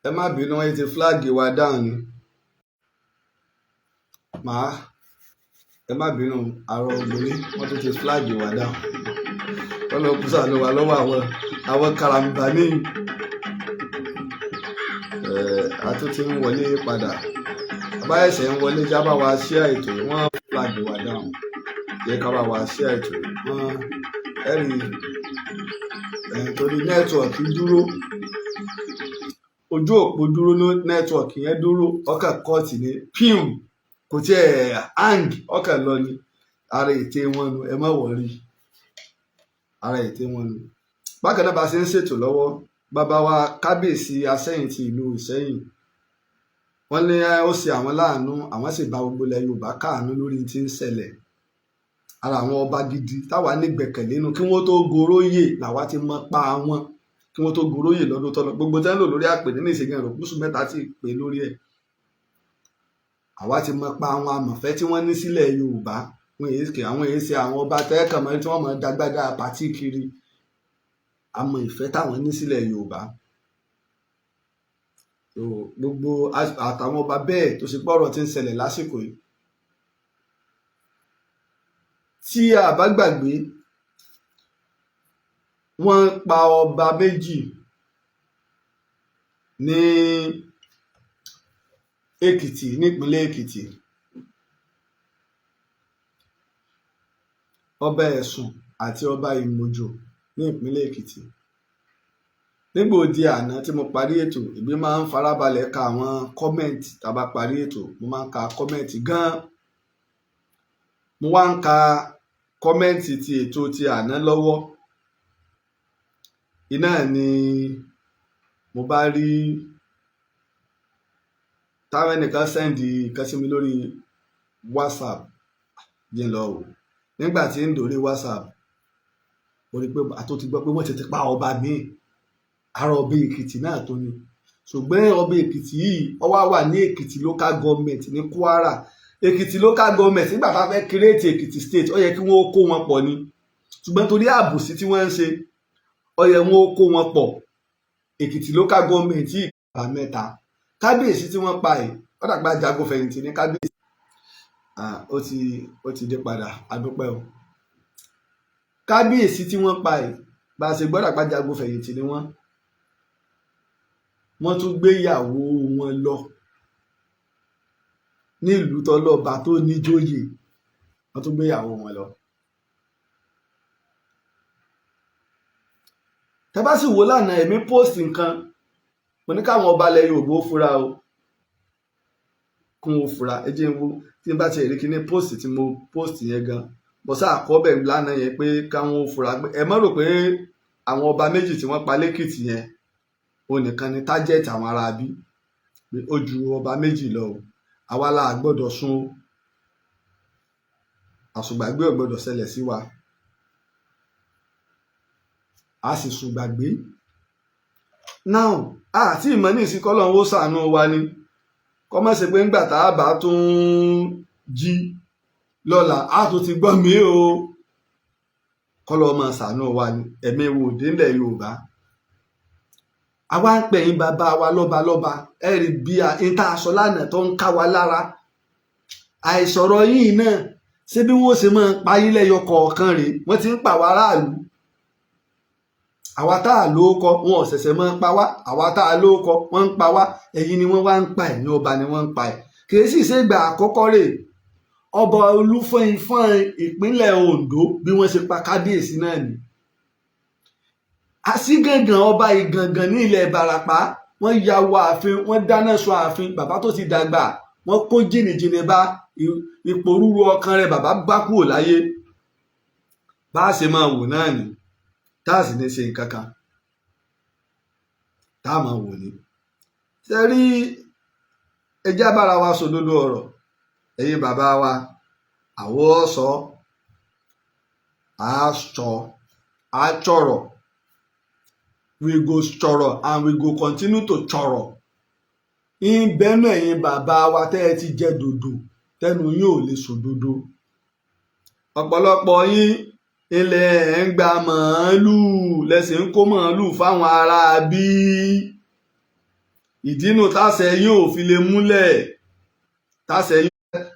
Ẹ má bínú, wọ́n ti flag wa down ni. Màá ẹ má bínú, àrò obìnrin, wọ́n tún ti flag wa down. Wọ́n lọ kú sànù wa lọ́wọ́ àwọn karambani. A tún ti ń wọlé padà. Bàbá ẹ̀sẹ̀ ń wọlé, já bá wa share ètò yìí. Wọ́n flag wa down. Yẹ ká bá wa share ètò yìí. Wọ́n ẹ̀rí ẹ̀ torí network dúró, ojú òpó dúró ní network yẹn dúró, ọkàn cut ní pim, kò tiẹ̀ hang, ọkàn lọ ni. Ara ète wọn nu, ẹ má worry, ara ète wọn nu. Bákan náà, bá a ṣe ń ṣètò lọ́wọ́, bàbá wa kábíyèsí Asẹ́yìn ti ìlú Ìsẹ́yìn, wọ́n ní ó ṣe àwọn láàánú, àwọn sì bá gbogbo ilẹ̀ Yorùbá káàánú lórí tí ń ṣẹlẹ̀. Ara àwọn ọba gidi táwa nígbẹ̀kẹ̀lé nínú, kí wọ́n tó goróyè làwa ti mọ pa wọn, kí wọ́n tó goróyè lọ́dún tọ́lọ. Gbogbo tẹ́ ń lò lórí àpè nínú ìṣègùn ẹ̀rọ kúṣù mẹ́ta tí ì pé lórí ẹ̀, àwa ti mọ pa àwọn amọ̀fẹ́ tí wọ́n ní sílẹ̀ Yorùbá. Wọn èyí kè àwọn èyí ṣe àwọn ọba tẹ́ẹ̀kàn mọ́ tí wọ́n mọ̀ dágbádá party kiri. Àmọ́ ìfẹ́ táwọn ní sílẹ̀ Yorùbá. So gbogbo àtàwọn ọba bẹ́ẹ̀ tó ṣe pọ̀rọ̀ tí ń ṣẹlẹ̀ lásìkò yìí, tí a bá gbàgbé, wọ́n pa ọba méjì ní Èkìtì, nípínlẹ̀ Èkìtì, ọba Ẹ̀sùn àti ọba Ìmọ̀jò ní ìpínlẹ̀ Èkìtì. Nígbà ó di àná tí mo parí ètò, èmi máa ń farabalẹ̀ ka àwọn comment. Tá a bá parí ètò, mo máa ń ka comment gan-an. Mo wá ń ka comment ti ètò ti àná lọ́wọ́, iná ni mo bá rí táwọn ẹnìkan send nǹkan sí mi lórí WhatsApp. Yín lọ wò. Nígbà tí ń dòrí WhatsApp, mo rí i pé àtó ti gbọ́ pé wọ́n ti pa ọba míì, ara ọba Èkìtì náà tó ni. Ṣùgbọ́n ọba Èkìtì yìí, ó wá wà ní Èkìtì Local Government ní Kwara. Èkìtì Local Government, nígbà tá a fẹ́ create Èkìtì State, ó yẹ kí wọ́n kó wọn pọ̀ ni. Ṣùgbọ́n torí àbòsí tí wọ́n ń ṣe, ó yẹ wọ́n kó wọn pọ̀. Èkìtì Local Government yìí bá mẹ́ta. Kábíyèsí tí wọ́n pa yìí, ó dàgbà jagun fẹ̀yìntì ní kábíyèsí. Ó ti dé padà, adúpẹ́ o. Kábíyèsí tí wọ́n pa yìí, bá a ṣe gbọ́dọ̀ àgbà jagun fẹ̀yìntì ni wọ́n. Wọ́n tún gbéyàwó wọn lọ nílùú tọlọ́ba tó níjòyè, wọ́n tún gbéyàwó wọn lọ. Tẹ́ bá sì wò lánàá, èmi post nǹkan, mo ní káwọn ọba ilẹ̀ Yorùbá ó fura o, kún ó fura. Ẹ jẹ́ n wo tí n bá ti rí kíní post tí mo post yẹn gan bọ́ sáà kọ́ bẹ̀ lánàá yẹn pé káwọn ó fura, pé ẹ má rò pé àwọn ọba méjì tí wọ́n pa lẹ́kìtì yẹn o nìkan ni target àwọn ará bí, pé ó ju ọba méjì lọ o. Àwa la gbọ́dọ̀ sùn o, àsùngbàgbé ò gbọ́dọ̀ ṣẹlẹ̀ sí wa, a sì sùn gbàgbé now. Àti ìmọ̀ ní ìsìnkọ́ lọ́hún ó ṣàánú wa ni, kọ́ mọ̀ sí pé ńgbà tá a bá tún jí lọ́la, a tún ti gbọ́ mí o. Kọ́ lọ́ọ́ máa ṣàánú wa ni, ẹ̀mí wo òde ńlẹ̀ Yorùbá. Àwa ń pè yín bàbá wa lọ́ba lọ́ba. Ẹ rí bí n tá a sọ lánàá tó ń ká wa lára. Àìsọ̀rọ̀ yìí náà, ṣé bí wọ́n ṣe máa ń pa yín lẹ́yọ kọ̀ọ̀kan rèé? Wọ́n ti ń pa wá aráàlú. Àwa tá a lóókọ, wọn ò ṣẹ̀ṣẹ̀ máa ń pa wá. Àwa tá a lóókọ, wọ́n ń pa wá. Ẹ̀yin ni wọ́n wá ń pa, ẹ̀yin ọba ni wọ́n ń pa ẹ̀. Kì í sì ṣe ìgbà àkọ́kọ́ rèé. Ọba Olúfọ́n ìpínlẹ̀ Ondo, bí wọ́n ṣe pa kábíyèsí náà ni. Àsígàngàn ọba Ìgàngàn ní ilẹ̀ Ìbàràpá, wọ́n ya wọ ààfin, wọ́n dáná sun ààfin. Bàbá tó ti dàgbà, wọ́n kó jìnnìjìnnì bá ìpòrúru ọkàn rẹ̀, bàbá bá kúrò láyé. Bá a ṣe máa wò náà ni, tá a sì ní ṣe nǹkan kan, tá a máa wò ní. Ṣe rí, ẹjẹ́ bára wa sòdodo ọ̀rọ̀. Ẹ̀yin bàbá wa, àwọ̀ sọ àṣọ àchọ̀rọ̀. We go chọ̀rọ̀ and we go continue to chọ̀rọ̀. Ìbẹ́nu ẹ̀yin bàbá wa tẹ́ ẹ ti jẹ dòdò, tẹnu yín ò lè sòdodo. Ọ̀pọ̀lọpọ̀ yín ilẹ̀ ẹ̀ ń gba màálùú, lẹ́sìn ń kó màálùú fáwọn ará bí. Ìdínú táṣẹ yín ò fi lè múlẹ̀, táṣẹ yín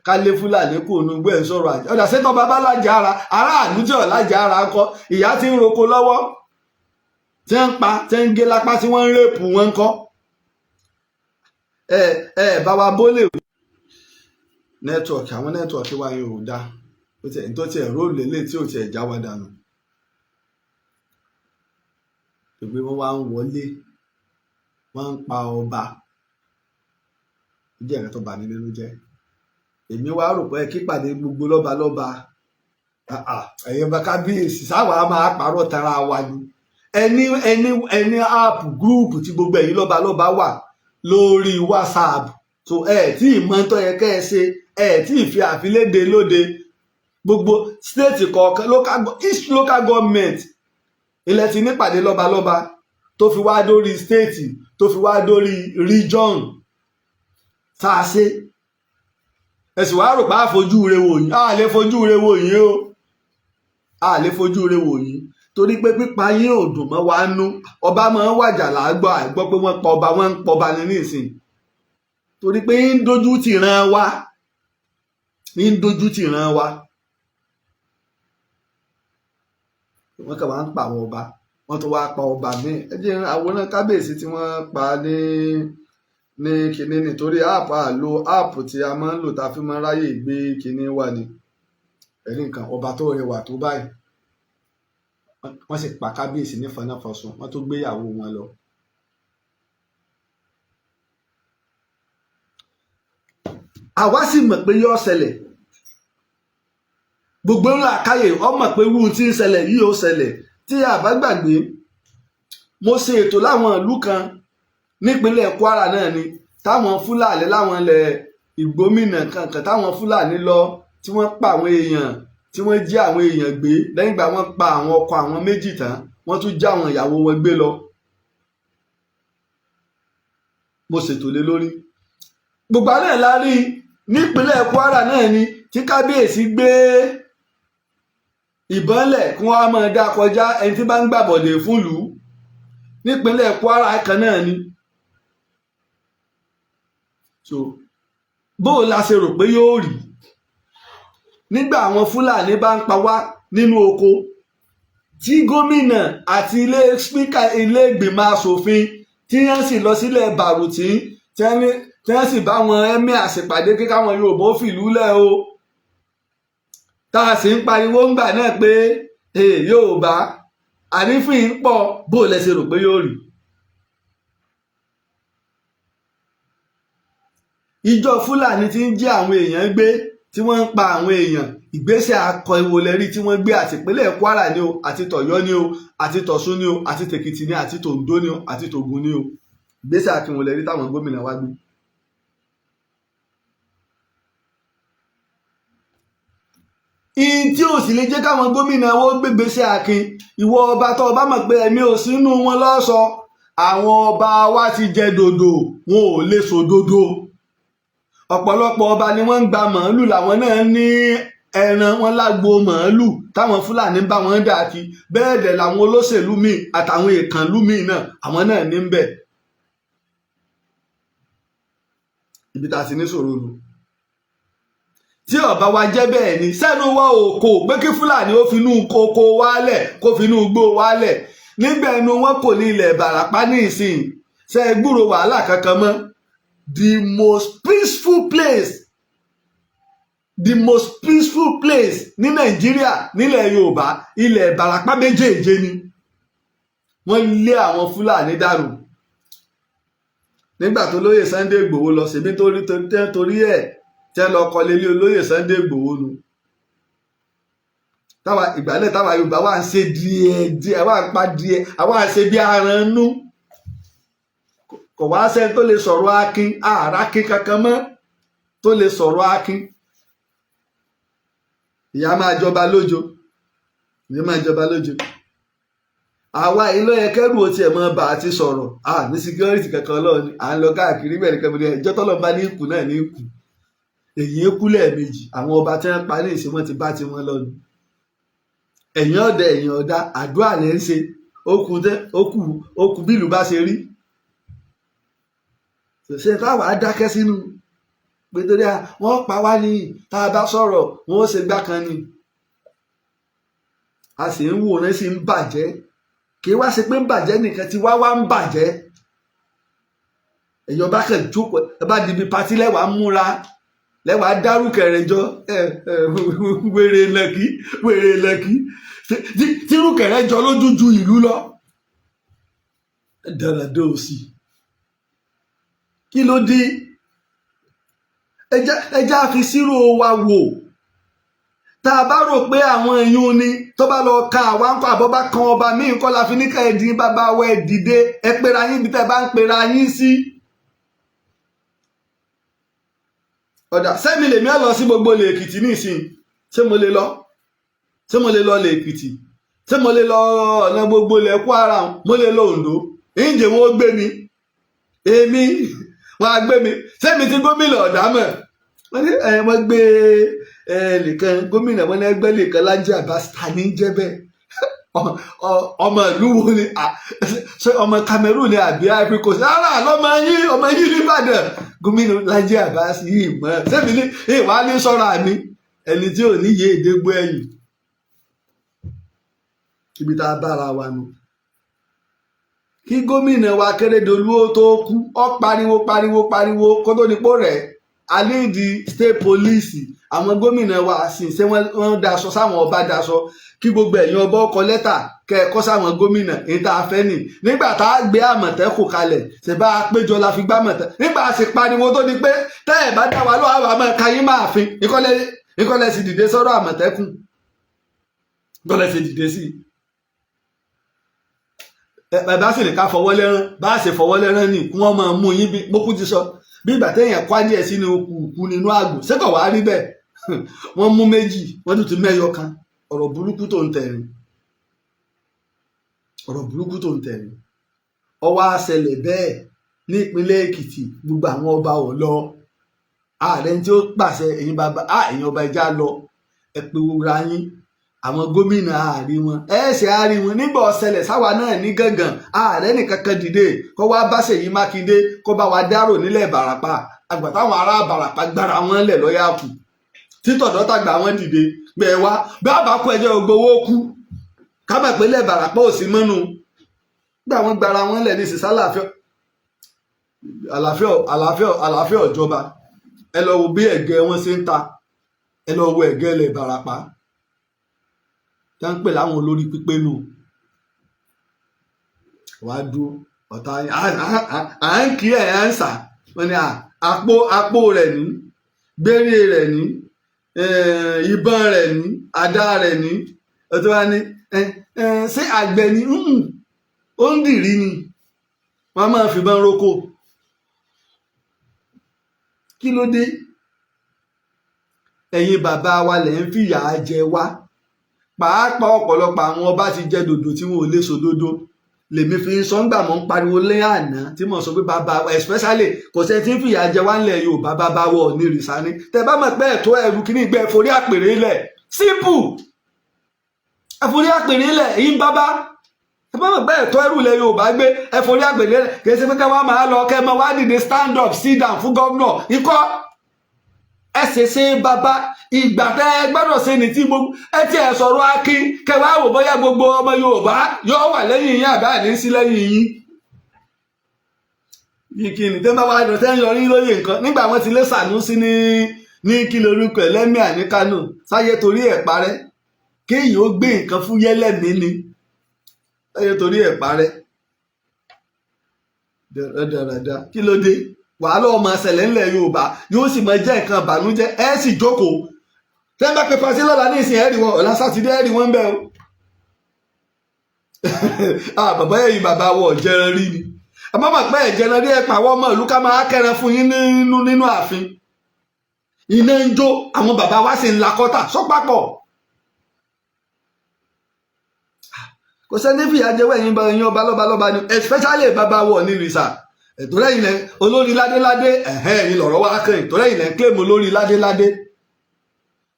kálé Fúlàní kò nu gbẹ́ ń sọ̀rọ̀ àjẹ́ ọ̀dà sẹ́tọ̀ bàbá lájà ara aráàlú tí ò lájà ara kọ́. Ìyá tí ń roko lọ́wọ́ tí ń pa, tí ń gé lápá, tí wọ́n ń rape wọn kọ́. Ẹ ẹ bá wa bólè network, àwọn network wa yẹn ò dáa. Ó tiẹ̀ tó tiẹ̀ róòlù lélẹ̀ tí ò tiẹ̀ já wa dànù pé wọ́n wá ń wọlé, wọ́n ń pa ọba. Ó jẹ́ nǹkan tó bà mí nínú jẹ́. Èmi wá rò pé kí pàdé gbogbo lọ́ba lọ́ba, ẹ̀yin ọba kábíyèsí sáwà máa parọ́ tara wa ni. Ẹni app group tí gbogbo ẹ̀yin lọ́ba lọ́ba wà lórí WhatsApp tó ẹ tí ì mọ tó yẹ kẹ́ ẹ ṣe, ẹ tí ì fi àfiléde lóde. Gbogbo state kọ̀ọ̀kan, local, each local government ilẹ̀ ti nípàdé lọ́balọ́ba, tó fi wá dórí state, tó fi wá dórí region tá a ṣe. Ẹ sì wá rò pé àfojú re wò yín. A lè fojú re wò yín o, a lè fojú re wò yín, torí pé pípa yín ò dùn mọ́ wa nú. Ọba máa ń wàjà làágbọ́, àìgbọ́ pé wọ́n pa ọba, wọ́n ń pọba ní nísìn, torí pé ń dojú tì ràn wá, ń dojú tì ràn wá. Wọ́n kàn wá ń pa àwọn ọba, wọ́n tún wá pa ọba míì. Ẹ jẹ́ àwòrán kábíyèsí tí wọ́n pa ní kinní, nítorí app àlò app tí a máa ń lò tá a fi máa ń ráyè gbé kinní wà ní ẹ̀rí nǹkan. Ọba tó rẹwà tó báyìí, wọ́n sì pa kábíyèsí ní fanáfọ̀sùn, wọ́n tó gbéyàwó wọn lọ. Àwa sì mọ̀ pé yóò ṣẹlẹ̀. Gbogbo ńlá káyè ọmọ pé irú tí ń ṣẹlẹ̀ yìí ó ṣẹlẹ̀. Tí a bá gbàgbé, mo ṣe ètò láwọn ìlú kan nípínlẹ̀ Kwara náà ni, táwọn Fúlàní láwọn ilẹ̀ Ìgbómìnà kankan, táwọn Fúlàní lọ, tí wọ́n pa àwọn èèyàn, tí wọ́n jí àwọn èèyàn gbé. Lẹ́yìn ìgbà wọ́n pa àwọn ọkọ àwọn méjì tán, wọ́n tún já àwọn ìyàwó wọn gbé lọ. Mo ṣètò lé lórí gbogbo àná la rí nípínlẹ̀ Kwara náà ni, tí kábíyèsí gbé ìbọn lẹ̀ kí wọ́n á máa dá kọjá ẹni tí bá ń gbàbọ̀dè fún ìlú nípínlẹ̀ Kwara kan náà ni. So bó o la ṣe rò pé yóò rí nígbà àwọn Fúlàní bá ń pa wá nínú oko, tí gómìnà àti ilé speaker, ilé ìgbìmọ̀ asòfin, tí wọ́n sì lọ sílẹ̀ Bàrùtí, tí wọ́n sì bá wọn emir àṣepàdé kí káwọn Yorùbá ó fìlú lẹ̀ o, tá a sì ń pariwo ńgbà náà pé Yorùbá àrífín ń pọ̀, bó lẹ ṣe rò pé yóò rí? Ìjọ Fúlàní tí ń jí àwọn èèyàn gbé, tí wọ́n ń pa àwọn èèyàn, ìgbésẹ̀ akọ ìwòlẹ́rí tí wọ́n gbé àti ìpínlẹ̀ Kwara ni o, àti tọ̀yọ́ ni o, àti tọ̀ṣun ni o, àti tèkìtì ni, àti tòǹdó ni o, àti tògùn ni o, ìgbésẹ̀ akínwòlẹ́rí táwọn gómìnà wá gbé. Ìyìn tí ò sì lè jẹ́ káwọn gómìnà wọ́n gbégbèsè akin, ìwọ ọba tó ọba mọ̀ pé ẹ̀mí ò sínú wọn lọ́sọ, àwọn ọba wa ti jẹ dòdò, wọn ò lè sòdodo. Ọ̀pọ̀lọpọ̀ ọba ni wọ́n ń gba màálù, làwọn náà ní ẹran wọn lágbo màálù táwọn Fúlàní ń bá wọn dà kí. Bẹ́ẹ̀ dẹ̀ làwọn olóṣèlú míì àtàwọn èèkànlú míì náà, àwọn náà ní ń bẹ̀. Ibi tá a ti ní sọ̀rọ̀ nù. Tí ọba wa jẹ́ bẹ́ẹ̀ ni sẹ́nu wa ò kò pé kí Fúlàní ó finú koko wálẹ̀, kó finú gbó wálẹ̀. Nígbà ẹnu wọn kò ní ilẹ̀ Ìbàràpá ní ìsìn ṣe é gbúrò wàhálà kankan mọ́. The most peaceful place, the most peaceful place ní Nàìjíríà, nílẹ̀ Yorùbá, ilẹ̀ Ìbàràpá méjèèje ni wọ́n lé àwọn Fúlàní dànù. Nígbà tó lóyè Sunday Ìgbòho lọ síbi torí ẹ̀ tẹ́ lọ kọ́lé lé olóyè Sunday Ìgbòho nu, táwa ìgbàlẹ̀ táwa Yorùbá wà ń ṣe díẹ̀ díẹ̀, wà ń pa díẹ̀, àwa ń ṣe bí aranú. Kò wá sẹ́ni tó lè sọ̀rọ̀ akin, ààrá akin kankan mọ́ tó lè sọ̀rọ̀ akin. Ìyá máa jọba lójo, ìyá máa jọba lójo. Àwa yìí ló yẹ kẹ́rù ó tiẹ̀ mọ́ bá a ti sọ̀rọ̀. À ní security kankan lọ́wọ́ ni à ń lọ káàkiri bẹ́ẹ̀ nìkan bẹ́ẹ̀. Ìjọ tọ́lọ́ bá ní ìkù náà ní ìkù, èyí ń kú lẹ́ẹ̀mejì. Àwọn ọba tí wọ́n pa ní ìsìn wọn ti bá tiwọn lọ ni. Ẹ̀yìn ọ̀dẹ, ẹ̀yìn ọ̀dà, àdúrà lẹ́ ń ṣe. Ó kù ó kù ó kù bí ìlú bá ṣe rí. Ṣe táwa dákẹ́ sínú pé torí wọ́n pa wá ní tá a bá sọ̀rọ̀, wọ́n ó ṣe gbá kan ni, a sì ń wòran sí ń bàjẹ́. Kì í wá ṣe pé ń bàjẹ́ nìkan, tí wá wá ń bàjẹ́. Ẹ̀yọ́ bá kàn jókòó, ẹ bá dibi party, lẹ́wàá múra, lẹ́wàá dárúkẹ̀rẹ̀ jọ. Ẹ ẹ wèrè lẹ́kì, wèrè lẹ́kì tírúkẹ̀rẹ̀ jọ lójú ju ìlú lọ. Dáradá òsì, kí ló dé? Ẹjẹ́ àfi sírò wa wò. Tá a bá rò pé àwọn èèyàn ni tó bá lọ ka àwa ńkọ́, àbọ̀ bá kan ọba míì ńkọ́, la fi ní ká ẹ dín bàbá wa. Ẹ dìde, ẹ pera yín bí tẹ́ bá ń pera yín sí. Ọ̀dà sẹ́mi lèmi á lọ sí gbogbo ilẹ̀ Èkìtì nísìnyí. Ṣé mo lè lọ? Ṣé mo lè lọ ilẹ̀ Èkìtì? Ṣé mo lè lọ ọ̀nà gbogbo ilẹ̀ Kwara? Mo lè lọ Oǹdó? Ǹjẹ́ wọn ó gbé mi? Èmi wọn á gbé mi? Sẹ́mi tí gómìnà ọ̀dàmọ̀ wọ́n ní ẹ wọ́n gbé ẹ nìkan gómìnà, wọn ní ẹgbẹ́ nìkan Lájí Abbas. Ta ní jẹ́ bẹ́ẹ̀? Ọmọ ìlú wo ni? Ṣé ọmọ Cameroon ni àbí Ivory Coast? Rárá, lọ́mọ yín, ọmọ yín nìbàdàn, gómìnà Lájí Abbas yìí mọ́. Sẹ́mi ní ìwà ní sọ́ra mi, ẹni tí ò ní yé èdè gbó ẹ̀yìn ibi tá a bára wa nu. Kí gómìnà wa Akérédolú ó tó kú, ó pariwo pariwo pariwo kó tó ní pò rẹ̀ a ní di state police. Àwọn gómìnà wa sì ṣé wọ́n daṣọ sáwọn ọba, daṣọ kí gbogbo ẹ̀yin ọba ọkọ lẹ́tà kẹ́ ẹ kọ́ sáwọn gómìnà èyí tá a fẹ́ nì. Nígbà tá a gbé Àmọ̀tẹ́kùn kalẹ̀, ṣe bá a péjọ la fi gbá Àmọ̀tẹ́. Nígbà a sì pariwo tó di pé tẹ́ ẹ̀ bá dá wa lọ́wọ́, àwọn àmọ́ kayín máa fin ìkọ́lẹ̀ sì dìde sọ́rọ̀ Àmọ̀tẹ́kùn, ìkọ́lẹ̀ sì dìde sí i. Bàbá sì ní ká fọwọ́ lẹ́rán, bá a ṣe fọwọ́ lẹ́rán ní kí wọ́n máa mú yín. Bí mo kú ti sọ, bí ìgbà téèyàn kó adìẹ sínú kùkù nínú àgbò, ṣé kò wá rí bẹ́ẹ̀? Wọ́n mú méjì, wọ́n tún ti mẹ́yọ kan. Ọ̀rọ̀ burúkú tó ń tẹ̀rín, ọ̀rọ̀ burúkú tó ń tẹ̀rín. Ó wá ṣẹlẹ̀ bẹ́ẹ̀ ní ìpínlẹ̀ Èkìtì. Gbogbo àwọn ọba ò lọ. Ààrẹ tí ó pàṣẹ, ẹ̀yin bàbá, ẹ̀yin ọba, ẹja lọ, ẹ pé wúra yín. Àwọn gómìnà ààrí wọn, ẹ ṣe àárí wọn. Nígbà ó ṣẹlẹ̀ sáwa náà ní gángan, ààrẹ nìkan kan dìde kó wá bá Ṣèyí Mákindé, kó bá wa dárò nílẹ̀ Ìbàràpá. Àgbà táwọn ará Ìbàràpá gbára wọn lẹ̀ lọ́yà kù, títọ̀dọ̀ tàgbà wọn dìde gbẹ wá bí a bá kó ẹjọ́ gbogbo owó kú kábà pé lẹ̀ Ìbàràpá ò sí mọ́nu. Gbà wọn gbára wọn lẹ̀ ní sísá, àlàáfíà, àlàáfíà, àlàáfíà, àlàáfíà ọ̀jọba. Ẹ lọ wo bí ẹ̀gẹ́ wọn ṣe ń ta. Ẹ lọ wo ẹ̀gẹ́ ilẹ̀ Ìbàràpá tá ń pè láwọn olórí pípé nù. Wàá dúró ọ̀tá à ń kí ẹ̀ ẹ̀ ń sà wọ́n ní àpò àpò rẹ̀ ní gbére rẹ̀ ní ìbọn rẹ̀ ní àdá rẹ̀ ní ọtí wá ní. Ṣé àgbẹ̀ ni? Ó ń dìrí ni, wọ́n máa fìbọn roko. Kí ló dé? Ẹ̀yin bàbá wa lẹ̀ ń fìyà jẹ wá. Pàápàá ọ̀pọ̀lọpọ̀ àwọn ọba ti jẹ dòdò tí wọn ò lè sòdodo. Lèmi fi ń sọ ńgbà mọ́ ń pariwo lẹ́yìn àná tí mo sọ pé bàbá, especially, kò sẹ́ni tí ń fìyà jẹ wá ńlẹ̀ Yorùbá, bàbá wọ̀ ní ìrìsà ni. Tẹ bá mọ̀ pé ẹ̀tọ́ ẹrù kìíní gbẹ forí àpèrè lẹ̀, simple, ẹ forí àpèrè lẹ̀. Èyí ń bàbá, ẹ bá mọ̀ pé ẹ̀tọ́ ẹrù ilẹ̀ Yorùbá gbé, ẹ forí àpèrè lẹ̀. Kì í ṣe pé ká wá máa lọ kẹ́ ẹ máa wá dìde stand up sit down fún gómìnà ikọ́. Ẹ ṣe bàbá, ìgbà tẹ ẹ gbọ́dọ̀ ṣe ní tí gbogbo ẹ tí ẹ sọ̀rọ̀ akin kẹwàá wò bóyá gbogbo ọmọ Yorùbá yóò wà lẹ́yìn yín àbá ní sí lẹ́yìn yín. Bí kí ni tẹ́ bá wá lọ tẹ́ ń yọrí lóye nǹkan nígbà wọn ti lé Sànúsí ní kí lorúkọ ẹ lẹ́mìà ní Kánò sáyé torí ẹ̀ parẹ́. Kéèyàn ó gbé nǹkan fúyẹ́ lẹ́mìí ni sáyé torí ẹ̀ parẹ́ dáradára. Kí ló dé? Wàhálà ọmọ ṣẹlẹ̀ ńlẹ̀ Yorùbá, yóò sì máa jẹ́ nǹkan ìbànújẹ́. Ẹ sì jókòó. Tẹ́ bá pe party lọ́la ní ìsìn, ẹ̀rí wọn ọ̀la Sátidé, ẹ̀rí wọn ń bẹ̀ o. Ah, bàbá, ẹ̀yin bàbá wọ̀ jẹran rí ni. Àmọ́ mọ̀ pé ẹ̀jẹran rí, ẹ̀ pàwọ́ ọmọ ìlú ká máa kẹran fún yín nínú ààfin. Iná ń jó, àwọn bàbá wa sì ń lakọ́tà sọ́pàpọ̀. Kò sẹ́ni fìyà jẹ́wọ́. Ẹ̀yin bá ẹ̀yin ọba lọ́ba lọ́ba ni, especially bàbá wọ̀ ní ìrìsà ìtòlẹ́yìn lẹ olórí ládéládé. Ẹ̀hẹ́, ẹ̀yin lọ̀rọ̀ wá kàn. Ìtòlẹ́yìn lẹ ń claim olórí ládéládé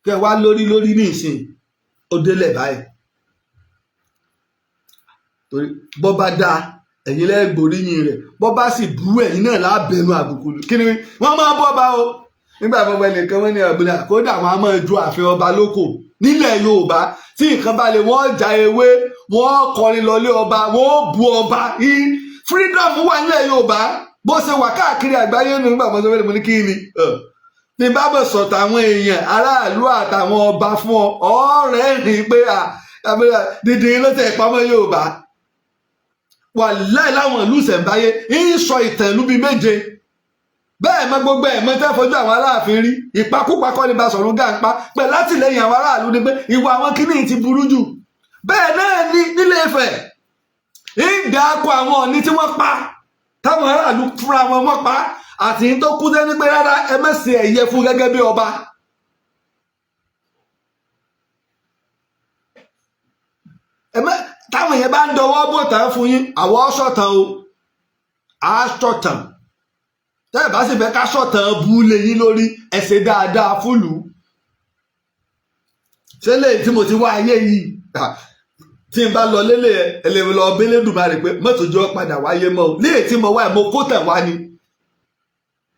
kẹ wá lórí lórí ní ìsìn. Ó délẹ̀ báyìí torí bọ́ bá dáa, ẹ Ẹ̀yin lẹ́ gbóríyìn rẹ̀. Bọ́ bá sì bú ẹ̀yin náà lábẹ́nu àbùkù. Kí ni wọ́n máa bọ́ bá o? Nígbà gbogbo ẹnìkan wọ́n ní ọ̀gbìn, kódà wọn a máa ju ààfin ọba lóko nílẹ̀ Yorùbá. Tí nǹkan bá lè, wọ́n ja ewé, wọ́n kọrin lọlé ọba, wọ́n bu ọba. Freedom wà nílẹ̀ Yorùbá bó ṣe wà káàkiri àgbáyé nù. Nígbà mọ́tò mo ní kí ni ní bá bọ̀ sọ̀tọ̀ àwọn èèyàn aráàlú àtàwọn ọba fún ọ, ọ̀rẹ́ rìn pé dídì ló tẹ̀ pamọ́ Yorùbá. Wàláì, láwọn ìlú ìṣẹ̀ǹbáyé ń sọ ìtàn ìlú bíi méje bẹ́ẹ̀ mọ gbogbo ẹ̀ mọ tẹ́ fojú àwọn aláàfin rí. Ìpakúpa kọ́ ni Basọ̀rún Gáà ń pa pẹ̀lú látìlẹ́yìn àwọn aráàlú ni pé ìwà àwọn kíní ti burú jù. Bẹ́ẹ̀ náà ni nílé Ifẹ̀, ń dàkọ àwọn Ọ̀ọ̀ni tí wọ́n pa, táwọn aráàlú fúnra wọn wọ́n pa, àti tó kú dání pé rárá, ẹ má ṣe ẹ̀yẹ fún gẹ́gẹ́ bí ọba. Táwọn èèyàn bá ń dọwọ́ bò tán fún yín, àwọn ọ̀ṣọ̀tàn o, àṣọ̀tàn. Tẹ́ ẹ̀ bá sì fẹ́ ká ṣọ̀tàn bú lé yín lórí, ẹ ṣe dáadáa fúlùú. Ṣé lè tí mo ti wá ayé yìí, tí n bá lọ lélẹ̀, ẹ lè lọ bẹ́lẹ́dùmarè pé mọ́tò jọ padà wáyé mọ́ o. Léè tí mo wá ẹ̀, mo kó tẹ̀ wá ni.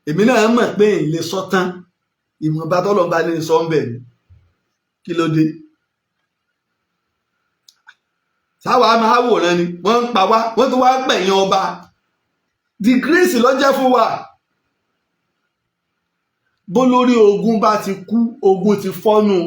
Èmi náà mọ̀ pé n lè sọ tán, ìwọ̀nba tọ́lọ́ bá ní sọ ń bẹ̀ ni. Kí ló dé sáwà máa wòran ni wọ́n ń pa wá, wọ́n tún wá pẹ̀yìn ọba? The grace ló jẹ́ fún wa. Bó lórí ogun bá ti kú, ogun ti fọ́nù.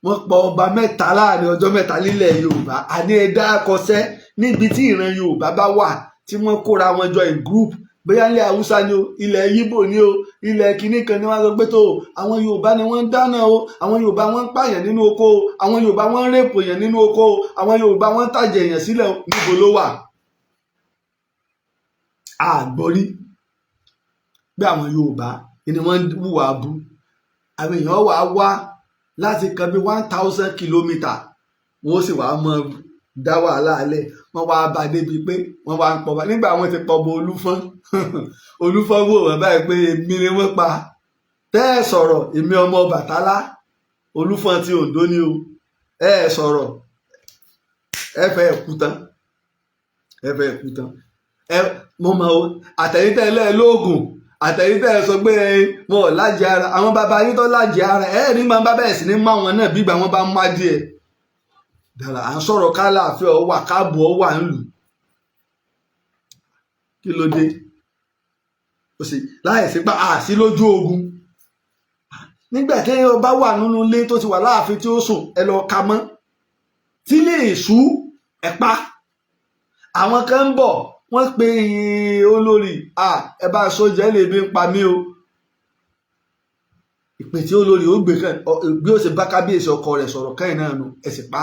Wọ́n pa ọba mẹ́ta láàrin ọjọ́ 3 nílẹ̀ Yorùbá. Àní ẹ̀dá akọsẹ́ níbi tí ìran Yorùbá bá wà tí wọ́n kóra wọn jọ in group, bóyá ilẹ̀ Haúsá ni o, ilẹ̀ Yíbò ni o, ilẹ̀ kìíní kan ni, wọ́n sọ pé tó àwọn Yorùbá ni wọ́n ń dáná o, àwọn Yorùbá wọ́n ń pààyàn nínú oko o, àwọn Yorùbá wọ́n ń rape èèyàn nínú oko o, àwọn Yorùbá wọ́n ń tàjẹ̀ èèyàn sílẹ̀ o, níbo ló wà? Àgbọ́rí pé àwọn Yorùbá ni wọ́n ń hùwà bú. Àwọn èèyàn wà wá láti kan bí 1,000 kilometre, wọ́n sì wá mọ dá wàhálà alẹ́. Wọ́n wá bá débi pé wọ́n wá ń pọ̀ bá. Nígbà wọ́n ti pọ̀ bọ Olúfọ́n, Olúfọ́n wò wọ́n báyìí pé èmi ni wọ́n pa tẹ́ ẹ sọ̀rọ̀, èmi ọmọ Bàtálá Olúfọ́n ti Oǹdó ni o, ẹ ẹ sọ̀rọ̀, ẹ fẹ́ kú tán, ẹ fẹ́ kú tán. Ẹ mo mọ o, àtẹ̀yìntẹ́ lẹ́ lóògùn, àtẹ̀yìntẹ́ sọ pé wọn ò lájẹ ara, àwọn bàbá yín tó lájẹ ara ẹ ní máa bá bẹ́ẹ̀ sì ní má wọn náà bí ìgbà wọn bá ń má díẹ̀ dára. À ń sọ̀rọ̀ káláàfin ọ wà, káàbọ̀ ọ wà ńlù. Kí ló dé? Ó sì láì sí pa àsí lójú ogun. Nígbà tí ọba wà nínú ilé tó ti wà láàfin tí ó sùn, ẹ lọ ka mọ́ tí lè sú ẹ pa. Àwọn kan ń bọ̀, wọ́n pe olórí, ẹ bá sójà lè bí ń pa mí o. Ìpè tí olórí ó gbé kan bí ó ṣe bá kábíyèsí ọkọ rẹ̀ sọ̀rọ̀ kẹ́yìn náà nu, ẹ sì pa